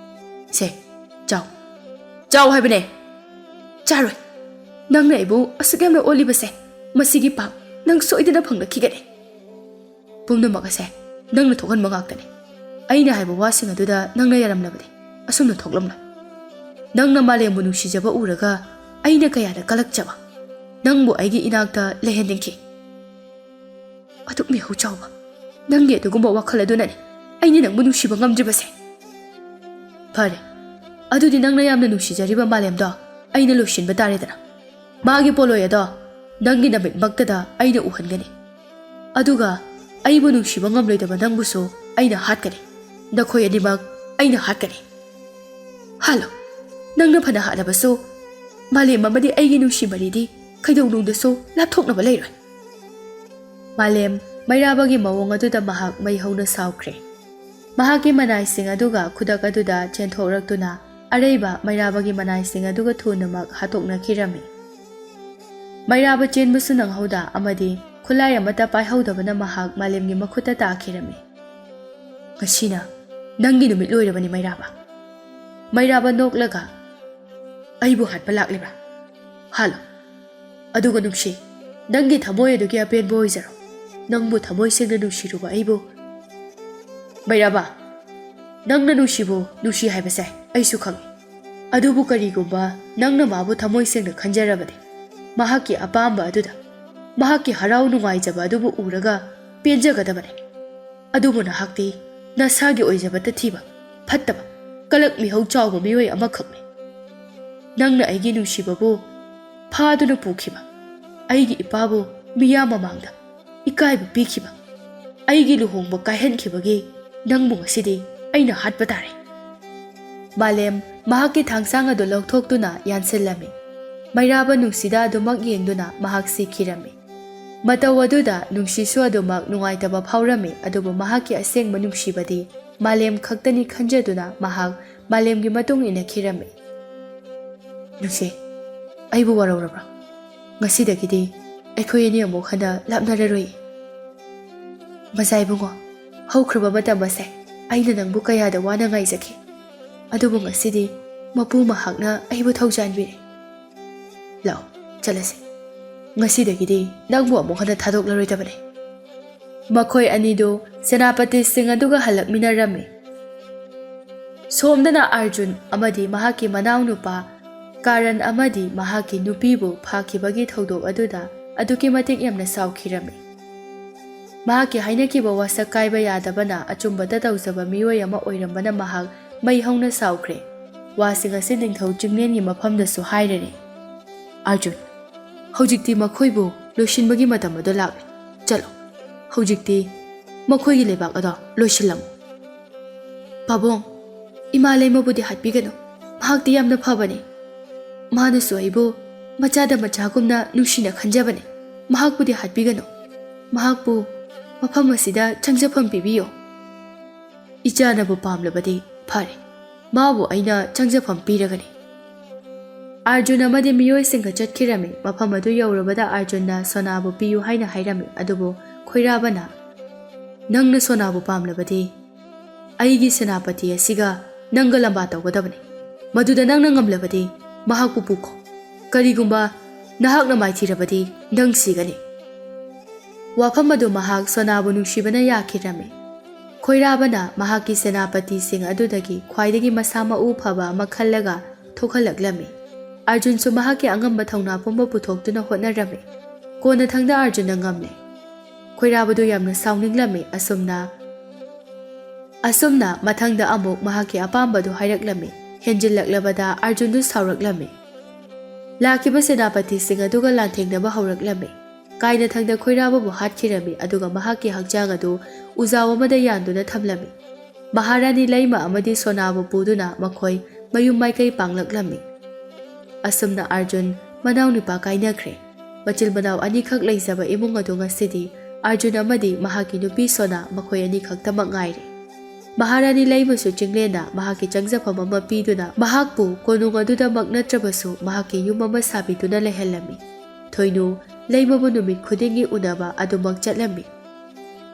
"ꯁꯦ, ꯆꯥꯎ, ꯆꯥꯎ ꯍꯥꯏꯕꯅꯦ!" "ꯆꯥꯔꯣꯏ꯫ ꯅꯪꯅ ꯑꯩꯕꯨ ꯑꯁꯨꯛ ꯌꯥꯝꯅ ꯑꯣꯠꯂꯤꯕꯁꯦ, ꯃꯁꯤꯒꯤ ꯄꯥꯞ ꯅꯪ ꯁꯣꯏꯗꯅ ꯐꯪꯂꯛꯈꯤꯒꯅꯤ꯫ ꯄꯨꯝꯅꯃꯛ ꯑꯁꯦ ꯅꯪꯅ ꯊꯣꯛꯍꯟꯕ ꯉꯥꯛꯇꯅꯤ꯫ ꯑꯩꯅ ꯍꯥꯏꯕ ꯋꯥꯁꯤꯡ ꯑꯗꯨꯗ ꯅꯪꯅ ꯌꯥꯔꯝꯂꯕꯗꯤ ꯑꯁꯨꯝꯅ ꯊꯣꯛꯂꯝꯂꯣꯏ꯫ ꯅꯪꯅ ꯃꯥꯂꯦꯝꯕꯨ ꯅꯨꯡꯁꯤꯖꯕ ꯎꯔꯒ ꯑꯩꯅ ꯀꯌꯥꯗ ꯀꯜꯂꯛꯆꯕ, ꯅꯪꯕꯨ ꯑꯩꯒꯤ ꯏꯅꯥꯛꯇ ꯂꯩꯍꯟꯅꯤꯡꯈꯤ꯫ ꯑꯗꯨꯛ ꯃꯤꯍꯧ ꯆꯥꯎꯕ ꯅꯪꯒꯤ ꯑꯗꯨꯒꯨꯝꯕ ꯋꯥꯈꯜ ꯑꯗꯨꯅꯅꯤ ꯑꯩꯅ ꯅꯪꯕꯨ ꯅꯨꯡꯁꯤꯕ ꯉꯝꯗ꯭ꯔꯤꯕꯁꯦ꯫ ꯐꯔꯦ, ꯑꯗꯨꯗꯤ ꯅꯪꯅ ꯌꯥꯝꯅ ꯅꯨꯡꯁꯤꯖꯔꯤꯕ ꯃꯥꯂꯦꯝꯗꯣ ꯑꯩꯅ ꯂꯣꯏꯁꯤꯟꯕ ꯇꯥꯔꯦꯗꯅ꯫ ꯃꯥꯒꯤ ꯄꯣꯂꯣꯏ ꯑꯗꯣ ꯅꯪꯒꯤ ꯅꯃꯤꯠꯃꯛꯇꯗ ꯑꯩꯅ ꯎꯍꯟꯒꯅꯤ꯫ ꯑꯗꯨꯒ ꯑꯩꯕꯨ ꯅꯨꯡꯁꯤꯕ ꯉꯝꯂꯣꯏꯗꯕ ꯅꯪꯕꯨꯁꯨ ꯑꯩꯅ ꯍꯥꯠꯀꯅꯤ꯫ ꯅꯈꯣꯏ ꯑꯅꯤꯃꯛ ꯑꯩꯅ ꯍꯥꯠꯀꯅꯤ꯫ ꯍꯥꯠꯂꯣ, ꯅꯪꯅ ꯐꯅ ꯍꯥꯠꯂꯕꯁꯨ, ꯃꯥꯂꯦꯝ ꯑꯃꯗꯤ ꯑꯩꯒꯤ ꯅꯨꯡꯁꯤ ꯃꯔꯤꯗꯤ ꯀꯩꯗꯧꯅꯨꯡꯗꯁꯨ ꯂꯥꯞꯊꯣꯛꯅꯕ ꯂꯩꯔꯣꯏ꯫ ꯃꯥꯂꯦꯝ ꯃꯩꯔꯥꯕꯒꯤ ꯃꯑꯣꯡ ꯑꯗꯨꯗ ꯃꯍꯥꯛ ꯃꯩ ꯍꯧꯅ ꯁꯥꯎꯈ꯭ꯔꯦ꯫ ꯃꯍꯥꯛꯀꯤ ꯃꯅꯥꯏꯁꯤꯡ ꯑꯗꯨꯒ ꯈꯨꯗꯛ ꯑꯗꯨꯗ ꯆꯦꯟꯊꯣꯛꯂꯛꯇꯨꯅ ꯑꯔꯩꯕ ꯃꯩꯔꯥꯕꯒꯤ ꯃꯅꯥꯏꯁꯤꯡ ꯑꯗꯨꯒ ꯊꯨꯅꯃꯛ ꯍꯥꯠꯇꯣꯛꯅꯈꯤꯔꯝꯃꯤ꯫ ꯃꯩꯔꯥꯕ ꯆꯦꯟꯕꯁꯨ ꯅꯪꯍꯧꯗ ꯑꯃꯗꯤ ꯈꯨꯠꯂꯥꯏ ꯑꯃꯠꯇ ꯄꯥꯏꯍꯧꯗꯕꯅ ꯃꯍꯥꯛ ꯃꯥꯂꯦꯝꯒꯤ ꯃꯈꯨꯠꯇ ꯇꯥꯈꯤꯔꯝꯃꯤ꯫ "ꯉꯁꯤꯅ ꯅꯪꯒꯤ ꯅꯨꯃꯤꯠ ꯂꯣꯏꯔꯕꯅꯤ, ꯃꯩꯔꯥꯕ꯫" ꯃꯩꯔꯥꯕ ꯅꯣꯛꯂꯒ, "ꯑꯩꯕꯨ ꯍꯥꯠꯄ ꯂꯥꯛꯂꯤꯕ꯭ꯔꯥ? ꯍꯥꯠꯂꯣ꯫ ꯑꯗꯨꯒ ꯅꯨꯡꯁꯤ, ꯅꯪꯒꯤ ꯊꯃꯣꯏ ꯑꯗꯨꯒꯤ ꯑꯄꯦꯟꯕ ꯑꯣꯏꯖꯔꯣ꯫ ꯅꯪꯕꯨ ꯊꯃꯣꯏ ꯁꯦꯡꯅ ꯅꯨꯡꯁꯤꯔꯨꯕ ꯑꯩꯕꯨ꯫" "ꯃꯩꯔꯥꯕ, ꯅꯪꯅ ꯅꯨꯡꯁꯤꯕꯨ ꯅꯨꯡꯁꯤ ꯍꯥꯏꯕꯁꯦ ꯑꯩꯁꯨ ꯈꯪꯏ꯫ ꯑꯗꯨꯕꯨ ꯀꯔꯤꯒꯨꯝꯕ ꯅꯪꯅ ꯃꯥꯕꯨ ꯊꯃꯣꯏ ꯁꯦꯡꯅ ꯈꯟꯖꯔꯕꯗꯤ, ꯃꯍꯥꯛꯀꯤ ꯑꯄꯥꯝꯕ ꯑꯗꯨꯗ, ꯃꯍꯥꯛꯀꯤ ꯍꯔꯥꯎ ꯅꯨꯡꯉꯥꯏꯖꯕ ꯑꯗꯨꯕꯨ ꯎꯔꯒ ꯄꯦꯟꯖꯒꯗꯕꯅꯤ꯫ ꯑꯗꯨꯕꯨ ꯅꯍꯥꯛꯇꯤ ꯅꯁꯥꯒꯤ ꯑꯣꯏꯖꯕꯇ ꯊꯤꯕ, ꯐꯠꯇꯕ, ꯀꯂꯛ ꯃꯤꯍꯧ ꯆꯥꯎꯕ ꯃꯤꯑꯣꯏ ꯑꯃꯈꯛꯅꯤ꯫ ꯅꯪꯅ ꯑꯩꯒꯤ ꯅꯨꯡꯁꯤꯕꯕꯨ ꯐꯥꯗꯨꯅ ꯄꯨꯈꯤꯕ, ꯑꯩꯒꯤ ꯏꯄꯥꯕꯨ ꯃꯤꯌꯥꯝ ꯃꯃꯥꯡꯗ ꯏꯀꯥꯏꯕ ꯄꯤꯈꯤꯕ, ꯑꯩꯒꯤ ꯂꯨꯍꯣꯡꯕ ꯀꯥꯏꯍꯟꯈꯤꯕꯒꯤ ꯅꯪꯕꯨ ꯉꯁꯤꯗꯤ ꯑꯩꯅ ꯍꯥꯠꯄ ꯇꯥꯔꯦ꯫" ꯃꯥꯂꯦꯝ ꯃꯍꯥꯛꯀꯤ ꯊꯥꯡꯁꯥꯡ ꯑꯗꯨ ꯂꯧꯊꯣꯛꯇꯨꯅ ꯌꯥꯟꯁꯤꯜꯂꯝꯃꯤ꯫ ꯃꯩꯔꯥꯕ ꯅꯨꯡꯁꯤꯗ ꯑꯗꯨꯃꯛ ꯌꯦꯡꯗꯨꯅ ꯃꯍꯥꯛ ꯁꯤꯈꯤꯔꯝꯃꯤ꯫ ꯃꯇꯧ ꯑꯗꯨꯗ ꯅꯨꯡꯁꯤꯁꯨ ꯑꯗꯨꯃꯛ ꯅꯨꯡꯉꯥꯏꯇꯕ ꯐꯥꯎꯔꯝꯃꯤ, ꯑꯗꯨꯕꯨ ꯃꯍꯥꯛꯀꯤ ꯑꯁꯦꯡꯕ ꯅꯨꯡꯁꯤꯕꯗꯤ ꯃꯥꯂꯦꯝ ꯈꯛꯇꯅꯤ ꯈꯟꯖꯗꯨꯅ ꯃꯍꯥꯛ ꯃꯥꯂꯦꯝꯒꯤ ꯃꯇꯨꯡ ꯏꯟꯅꯈꯤꯔꯝꯃꯤ꯫ "ꯅꯨꯡꯁꯤ, ꯑꯩꯕꯨ ꯋꯥꯔꯧꯔꯕ꯭ꯔꯥ? ꯉꯁꯤꯗꯒꯤꯗꯤ ꯑꯩꯈꯣꯏ ꯑꯅꯤ ꯑꯃꯨꯛ ꯍꯟꯅ ꯂꯥꯞꯅꯔꯔꯣꯏ꯫ ꯃꯖꯥ ꯏꯕꯨꯡꯉꯣ, ꯍꯧꯈ꯭ꯔꯕ ꯃꯇꯝ ꯑꯁꯦ ꯑꯩꯅ ꯅꯪꯕꯨ ꯀꯌꯥꯗ ꯋꯥꯅ ꯉꯥꯏꯖꯈꯤ, ꯑꯗꯨꯕꯨ ꯉꯁꯤꯗꯤ ꯃꯄꯨ ꯃꯍꯥꯛꯅ ꯑꯩꯕꯨ ꯊꯧꯖꯥꯟꯕꯤꯔꯦ꯫ ꯂꯥꯛꯑꯣ, ꯆꯠꯂꯁꯤ꯫ ꯉꯁꯤꯗꯒꯤꯗꯤ ꯅꯪꯕꯨ ꯑꯃꯨꯛ ꯍꯟꯅ ꯊꯥꯗꯣꯛꯂꯔꯣꯏꯗꯕꯅꯤ꯫" ꯃꯈꯣꯏ ꯑꯅꯤꯗꯨ ꯁꯦꯅꯥꯄꯇꯤꯁꯤꯡ ꯑꯗꯨꯒ ꯍꯜꯂꯛꯃꯤꯟꯅꯔꯝꯃꯤ꯫ ꯁꯣꯝꯗꯅ ꯑꯥꯔꯖꯨꯟ ꯑꯃꯗꯤ ꯃꯍꯥꯛꯀꯤ ꯃꯅꯥꯎꯅꯨꯄꯥ ꯀꯥꯔꯟ ꯑꯃꯗꯤ ꯃꯍꯥꯛꯀꯤ ꯅꯨꯄꯤꯕꯨ ꯐꯥꯈꯤꯕꯒꯤ ꯊꯧꯗꯣꯛ ꯑꯗꯨꯗ ꯑꯗꯨꯛꯀꯤ ꯃꯇꯤꯛ ꯌꯥꯝꯅ ꯁꯥꯎꯈꯤꯔꯝꯃꯤ꯫ ꯃꯍꯥꯛꯀꯤ ꯍꯥꯏꯅꯈꯤꯕ ꯋꯥꯁꯛ ꯀꯥꯏꯕ ꯌꯥꯗꯕꯅ ꯑꯆꯨꯝꯕꯇ ꯇꯧꯖꯕ ꯃꯤꯑꯣꯏ ꯑꯃ ꯑꯣꯏꯔꯝꯕꯅ ꯃꯍꯥꯛ ꯃꯩ ꯍꯧꯅ ꯁꯥꯎꯈ꯭ꯔꯦ꯫ ꯋꯥꯁꯤꯡ ꯑꯁꯤ ꯅꯤꯡꯊꯧ ꯆꯤꯡꯂꯦꯟꯒꯤ ꯃꯐꯝꯗꯁꯨ ꯍꯥꯏꯔꯔꯦ꯫ "ꯑꯥꯔꯖꯨꯟ, ꯍꯧꯖꯤꯛꯇꯤ ꯃꯈꯣꯏꯕꯨ ꯂꯣꯏꯁꯤꯟꯕꯒꯤ ꯃꯇꯝ ꯑꯗꯨ ꯂꯥꯛꯂꯦ꯫ ꯆꯠꯂꯣ, ꯍꯧꯖꯤꯛꯇꯤ ꯃꯈꯣꯏꯒꯤ ꯂꯩꯕꯥꯛ ꯑꯗꯣ ꯂꯣꯏꯁꯤꯜꯂꯝꯃꯨ꯫" "ꯄꯥꯕꯨꯡ, ꯏꯃꯥ ꯂꯩꯃꯕꯨꯗꯤ ꯍꯥꯠꯄꯤꯒꯅꯨ꯫ ꯃꯍꯥꯛꯇꯤ ꯌꯥꯝꯅ ꯐꯕꯅꯤ꯫ ꯃꯥꯅꯁꯨ ꯑꯩꯕꯨ ꯃꯆꯥꯗ ꯃꯆꯥꯒꯨꯝꯅ ꯅꯨꯡꯁꯤꯅ ꯈꯟꯖꯕꯅꯤ꯫ ꯃꯍꯥꯛꯄꯨꯗꯤ ꯍꯥꯠꯄꯤꯒꯅꯨ꯫ ꯃꯍꯥꯛꯄꯨ ꯃꯐꯝ ꯑꯁꯤꯗ ꯆꯪꯖꯐꯝ ꯄꯤꯕꯤꯌꯨ꯫" "ꯏꯆꯥꯅꯕꯨ ꯄꯥꯝꯂꯕꯗꯤ ꯐꯔꯦ, ꯃꯥꯕꯨ ꯑꯩꯅ ꯆꯪꯖꯐꯝ ꯄꯤꯔꯒꯅꯤ꯫" ꯑꯥꯔꯖꯨꯟ ꯑꯃꯗꯤ ꯃꯤꯑꯣꯏꯁꯤꯡꯒ ꯆꯠꯈꯤꯔꯝꯃꯤ꯫ ꯃꯐꯝ ꯑꯗꯨ ꯌꯧꯔꯕꯗ ꯑꯥꯔꯖꯨꯟꯅ ꯁꯣꯅꯥꯕꯨ ꯄꯤꯌꯨ ꯍꯥꯏꯅ ꯍꯥꯏꯔꯝꯃꯤ, ꯑꯗꯨꯕꯨ ꯈꯣꯏꯔꯥꯕꯅ, "ꯅꯪꯅ ꯁꯣꯅꯥꯕꯨ ꯄꯥꯝꯂꯕꯗꯤ ꯑꯩꯒꯤ ꯁꯦꯅꯥꯄꯇꯤ ꯑꯁꯤꯒ ꯅꯪꯒ ꯂꯝꯕꯥ ꯇꯧꯒꯗꯕꯅꯤ꯫ ꯃꯗꯨꯗ ꯅꯪꯅ ꯉꯝꯂꯕꯗꯤ ꯃꯍꯥꯛꯄꯨ ꯄꯨꯈꯣ꯫ ꯀꯔꯤꯒꯨꯝꯕ ꯅꯍꯥꯛꯅ ꯃꯥꯏꯊꯤꯔꯕꯗꯤ ꯅꯪ ꯁꯤꯒꯅꯤ꯫" ꯋꯥꯐꯝ ꯑꯗꯨ ꯃꯍꯥꯛ ꯁꯣꯅꯥꯕꯨ ꯅꯨꯡꯁꯤꯕꯅ ꯌꯥꯈꯤꯔꯝꯃꯤ꯫ ꯈꯣꯏꯔꯥꯕꯅ ꯃꯍꯥꯛꯀꯤ ꯁꯦꯅꯥꯄꯇꯤꯁꯤꯡ ꯑꯗꯨꯗꯒꯤ ꯈ꯭ꯋꯥꯏꯗꯒꯤ ꯃꯁꯥ ꯃꯎ ꯐꯕ ꯑꯃ ꯈꯜꯂꯒ ꯊꯣꯛꯍꯜꯂꯛꯂꯝꯃꯤ꯫ ꯑꯥꯔꯖꯨꯟꯁꯨ ꯃꯍꯥꯛꯀꯤ ꯑꯉꯝꯕ ꯊꯧꯅꯥ ꯄꯨꯝꯕ ꯄꯨꯊꯣꯛꯇꯨꯅ ꯍꯣꯠꯅꯔꯝꯃꯤ꯫ ꯀꯣꯟꯅꯊꯪꯗ ꯑꯥꯔꯖꯨꯟꯅ ꯉꯝꯂꯦ꯫ ꯈꯣꯏꯔꯥꯕꯗꯨ ꯌꯥꯝꯅ ꯁꯥꯎꯅꯤꯡꯂꯝꯃꯤ꯫ ꯑꯁꯨꯝꯅ, ꯑꯁꯨꯝꯅ ꯃꯊꯪꯗ ꯑꯃꯨꯛ ꯃꯍꯥꯛꯀꯤ ꯑꯄꯥꯝꯕꯗꯨ ꯍꯥꯏꯔꯛꯂꯝꯃꯤ꯫ ꯍꯦꯟꯖꯤꯜꯂꯛꯂꯕꯗ ꯑꯥꯔꯖꯨꯟꯗꯨ ꯁꯥꯎꯔꯛꯂꯝꯃꯤ꯫ ꯂꯥꯛꯈꯤꯕ ꯁꯦꯅꯥꯄꯇꯤꯁꯤꯡ ꯑꯗꯨꯒ ꯂꯥꯟꯊꯦꯡꯅꯕ ꯍꯧꯔꯛꯂꯝꯃꯤ꯫ ꯀꯥꯏꯅꯊꯪꯗ ꯈꯣꯏꯔꯥꯕꯕꯨ ꯍꯥꯠꯈꯤꯔꯝꯃꯤ, ꯑꯗꯨꯒ ꯃꯍꯥꯛꯀꯤ ꯍꯛꯆꯥꯡ ꯑꯗꯨ ꯎꯖꯥꯎ ꯑꯃꯗ ꯌꯥꯟꯗꯨꯅ ꯊꯝꯂꯝꯃꯤ꯫ ꯃꯍꯥꯔꯥꯅꯤ ꯂꯩꯃ ꯑꯃꯗꯤ ꯁꯣꯅꯥꯕꯨ ꯄꯨꯗꯨꯅ ꯃꯈꯣꯏ ꯃꯌꯨꯝ ꯃꯥꯏꯀꯩ ꯄꯥꯡꯂꯛꯂꯝꯃꯤ꯫ ꯑꯁꯨꯝꯅ ꯑꯥꯔꯖꯨꯟ ꯃꯅꯥꯎꯅꯨꯄꯥ ꯀꯥꯏꯅꯈ꯭ꯔꯦ꯫ ꯃꯆꯤꯜ ꯃꯅꯥꯎ ꯑꯅꯤꯈꯛ ꯂꯩꯖꯕ ꯏꯃꯨꯡ ꯑꯗꯨ ꯉꯁꯤꯗꯤ ꯑꯥꯔꯖꯨꯟ ꯑꯃꯗꯤ ꯃꯍꯥꯛꯀꯤ ꯅꯨꯄꯤ ꯁꯣꯅꯥ ꯃꯈꯣꯏ ꯑꯅꯤꯈꯛꯇꯃꯛ ꯉꯥꯏꯔꯦ꯫ ꯃꯍꯥꯔꯥꯅꯤ ꯂꯩꯃꯁꯨ ꯆꯤꯡꯂꯦꯟꯅ ꯃꯍꯥꯛꯀꯤ ꯆꯪꯖꯐꯝ ꯑꯃ ꯄꯤꯗꯨꯅ ꯃꯍꯥꯛꯄꯨ ꯀꯣꯅꯨꯡ ꯑꯗꯨꯗꯃꯛ ꯅꯠꯇ꯭ꯔꯕꯁꯨ ꯃꯍꯥꯛꯀꯤ ꯌꯨꯝ ꯑꯃ ꯁꯥꯕꯤꯗꯨꯅ ꯂꯩꯍꯜꯂꯝꯃꯤ꯫ ꯊꯣꯏꯅꯨ ꯂꯩꯃꯕꯨ ꯅꯨꯃꯤꯠ ꯈꯨꯗꯤꯡꯒꯤ ꯎꯅꯕ ꯑꯗꯨꯃꯛ ꯆꯠꯂꯝꯃꯤ꯫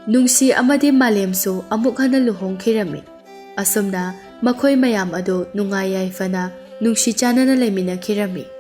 ꯅꯨꯡꯁꯤ ꯑꯃꯗꯤ ꯃꯥꯂꯦꯝꯁꯨ ꯑꯃꯨꯛ ꯍꯟꯅ ꯂꯨꯍꯣꯡꯈꯤꯔꯝꯃꯤ꯫ ꯑꯁꯨꯝꯅ ꯃꯈꯣꯏ ꯃꯌꯥꯝ ꯑꯗꯨ ꯅꯨꯡꯉꯥꯏ ꯌꯥꯏꯐꯅ ꯅꯨꯡꯁꯤ ꯆꯥꯟꯅꯅ ꯂꯩꯃꯤꯟꯅꯈꯤꯔꯝꯃꯤ꯫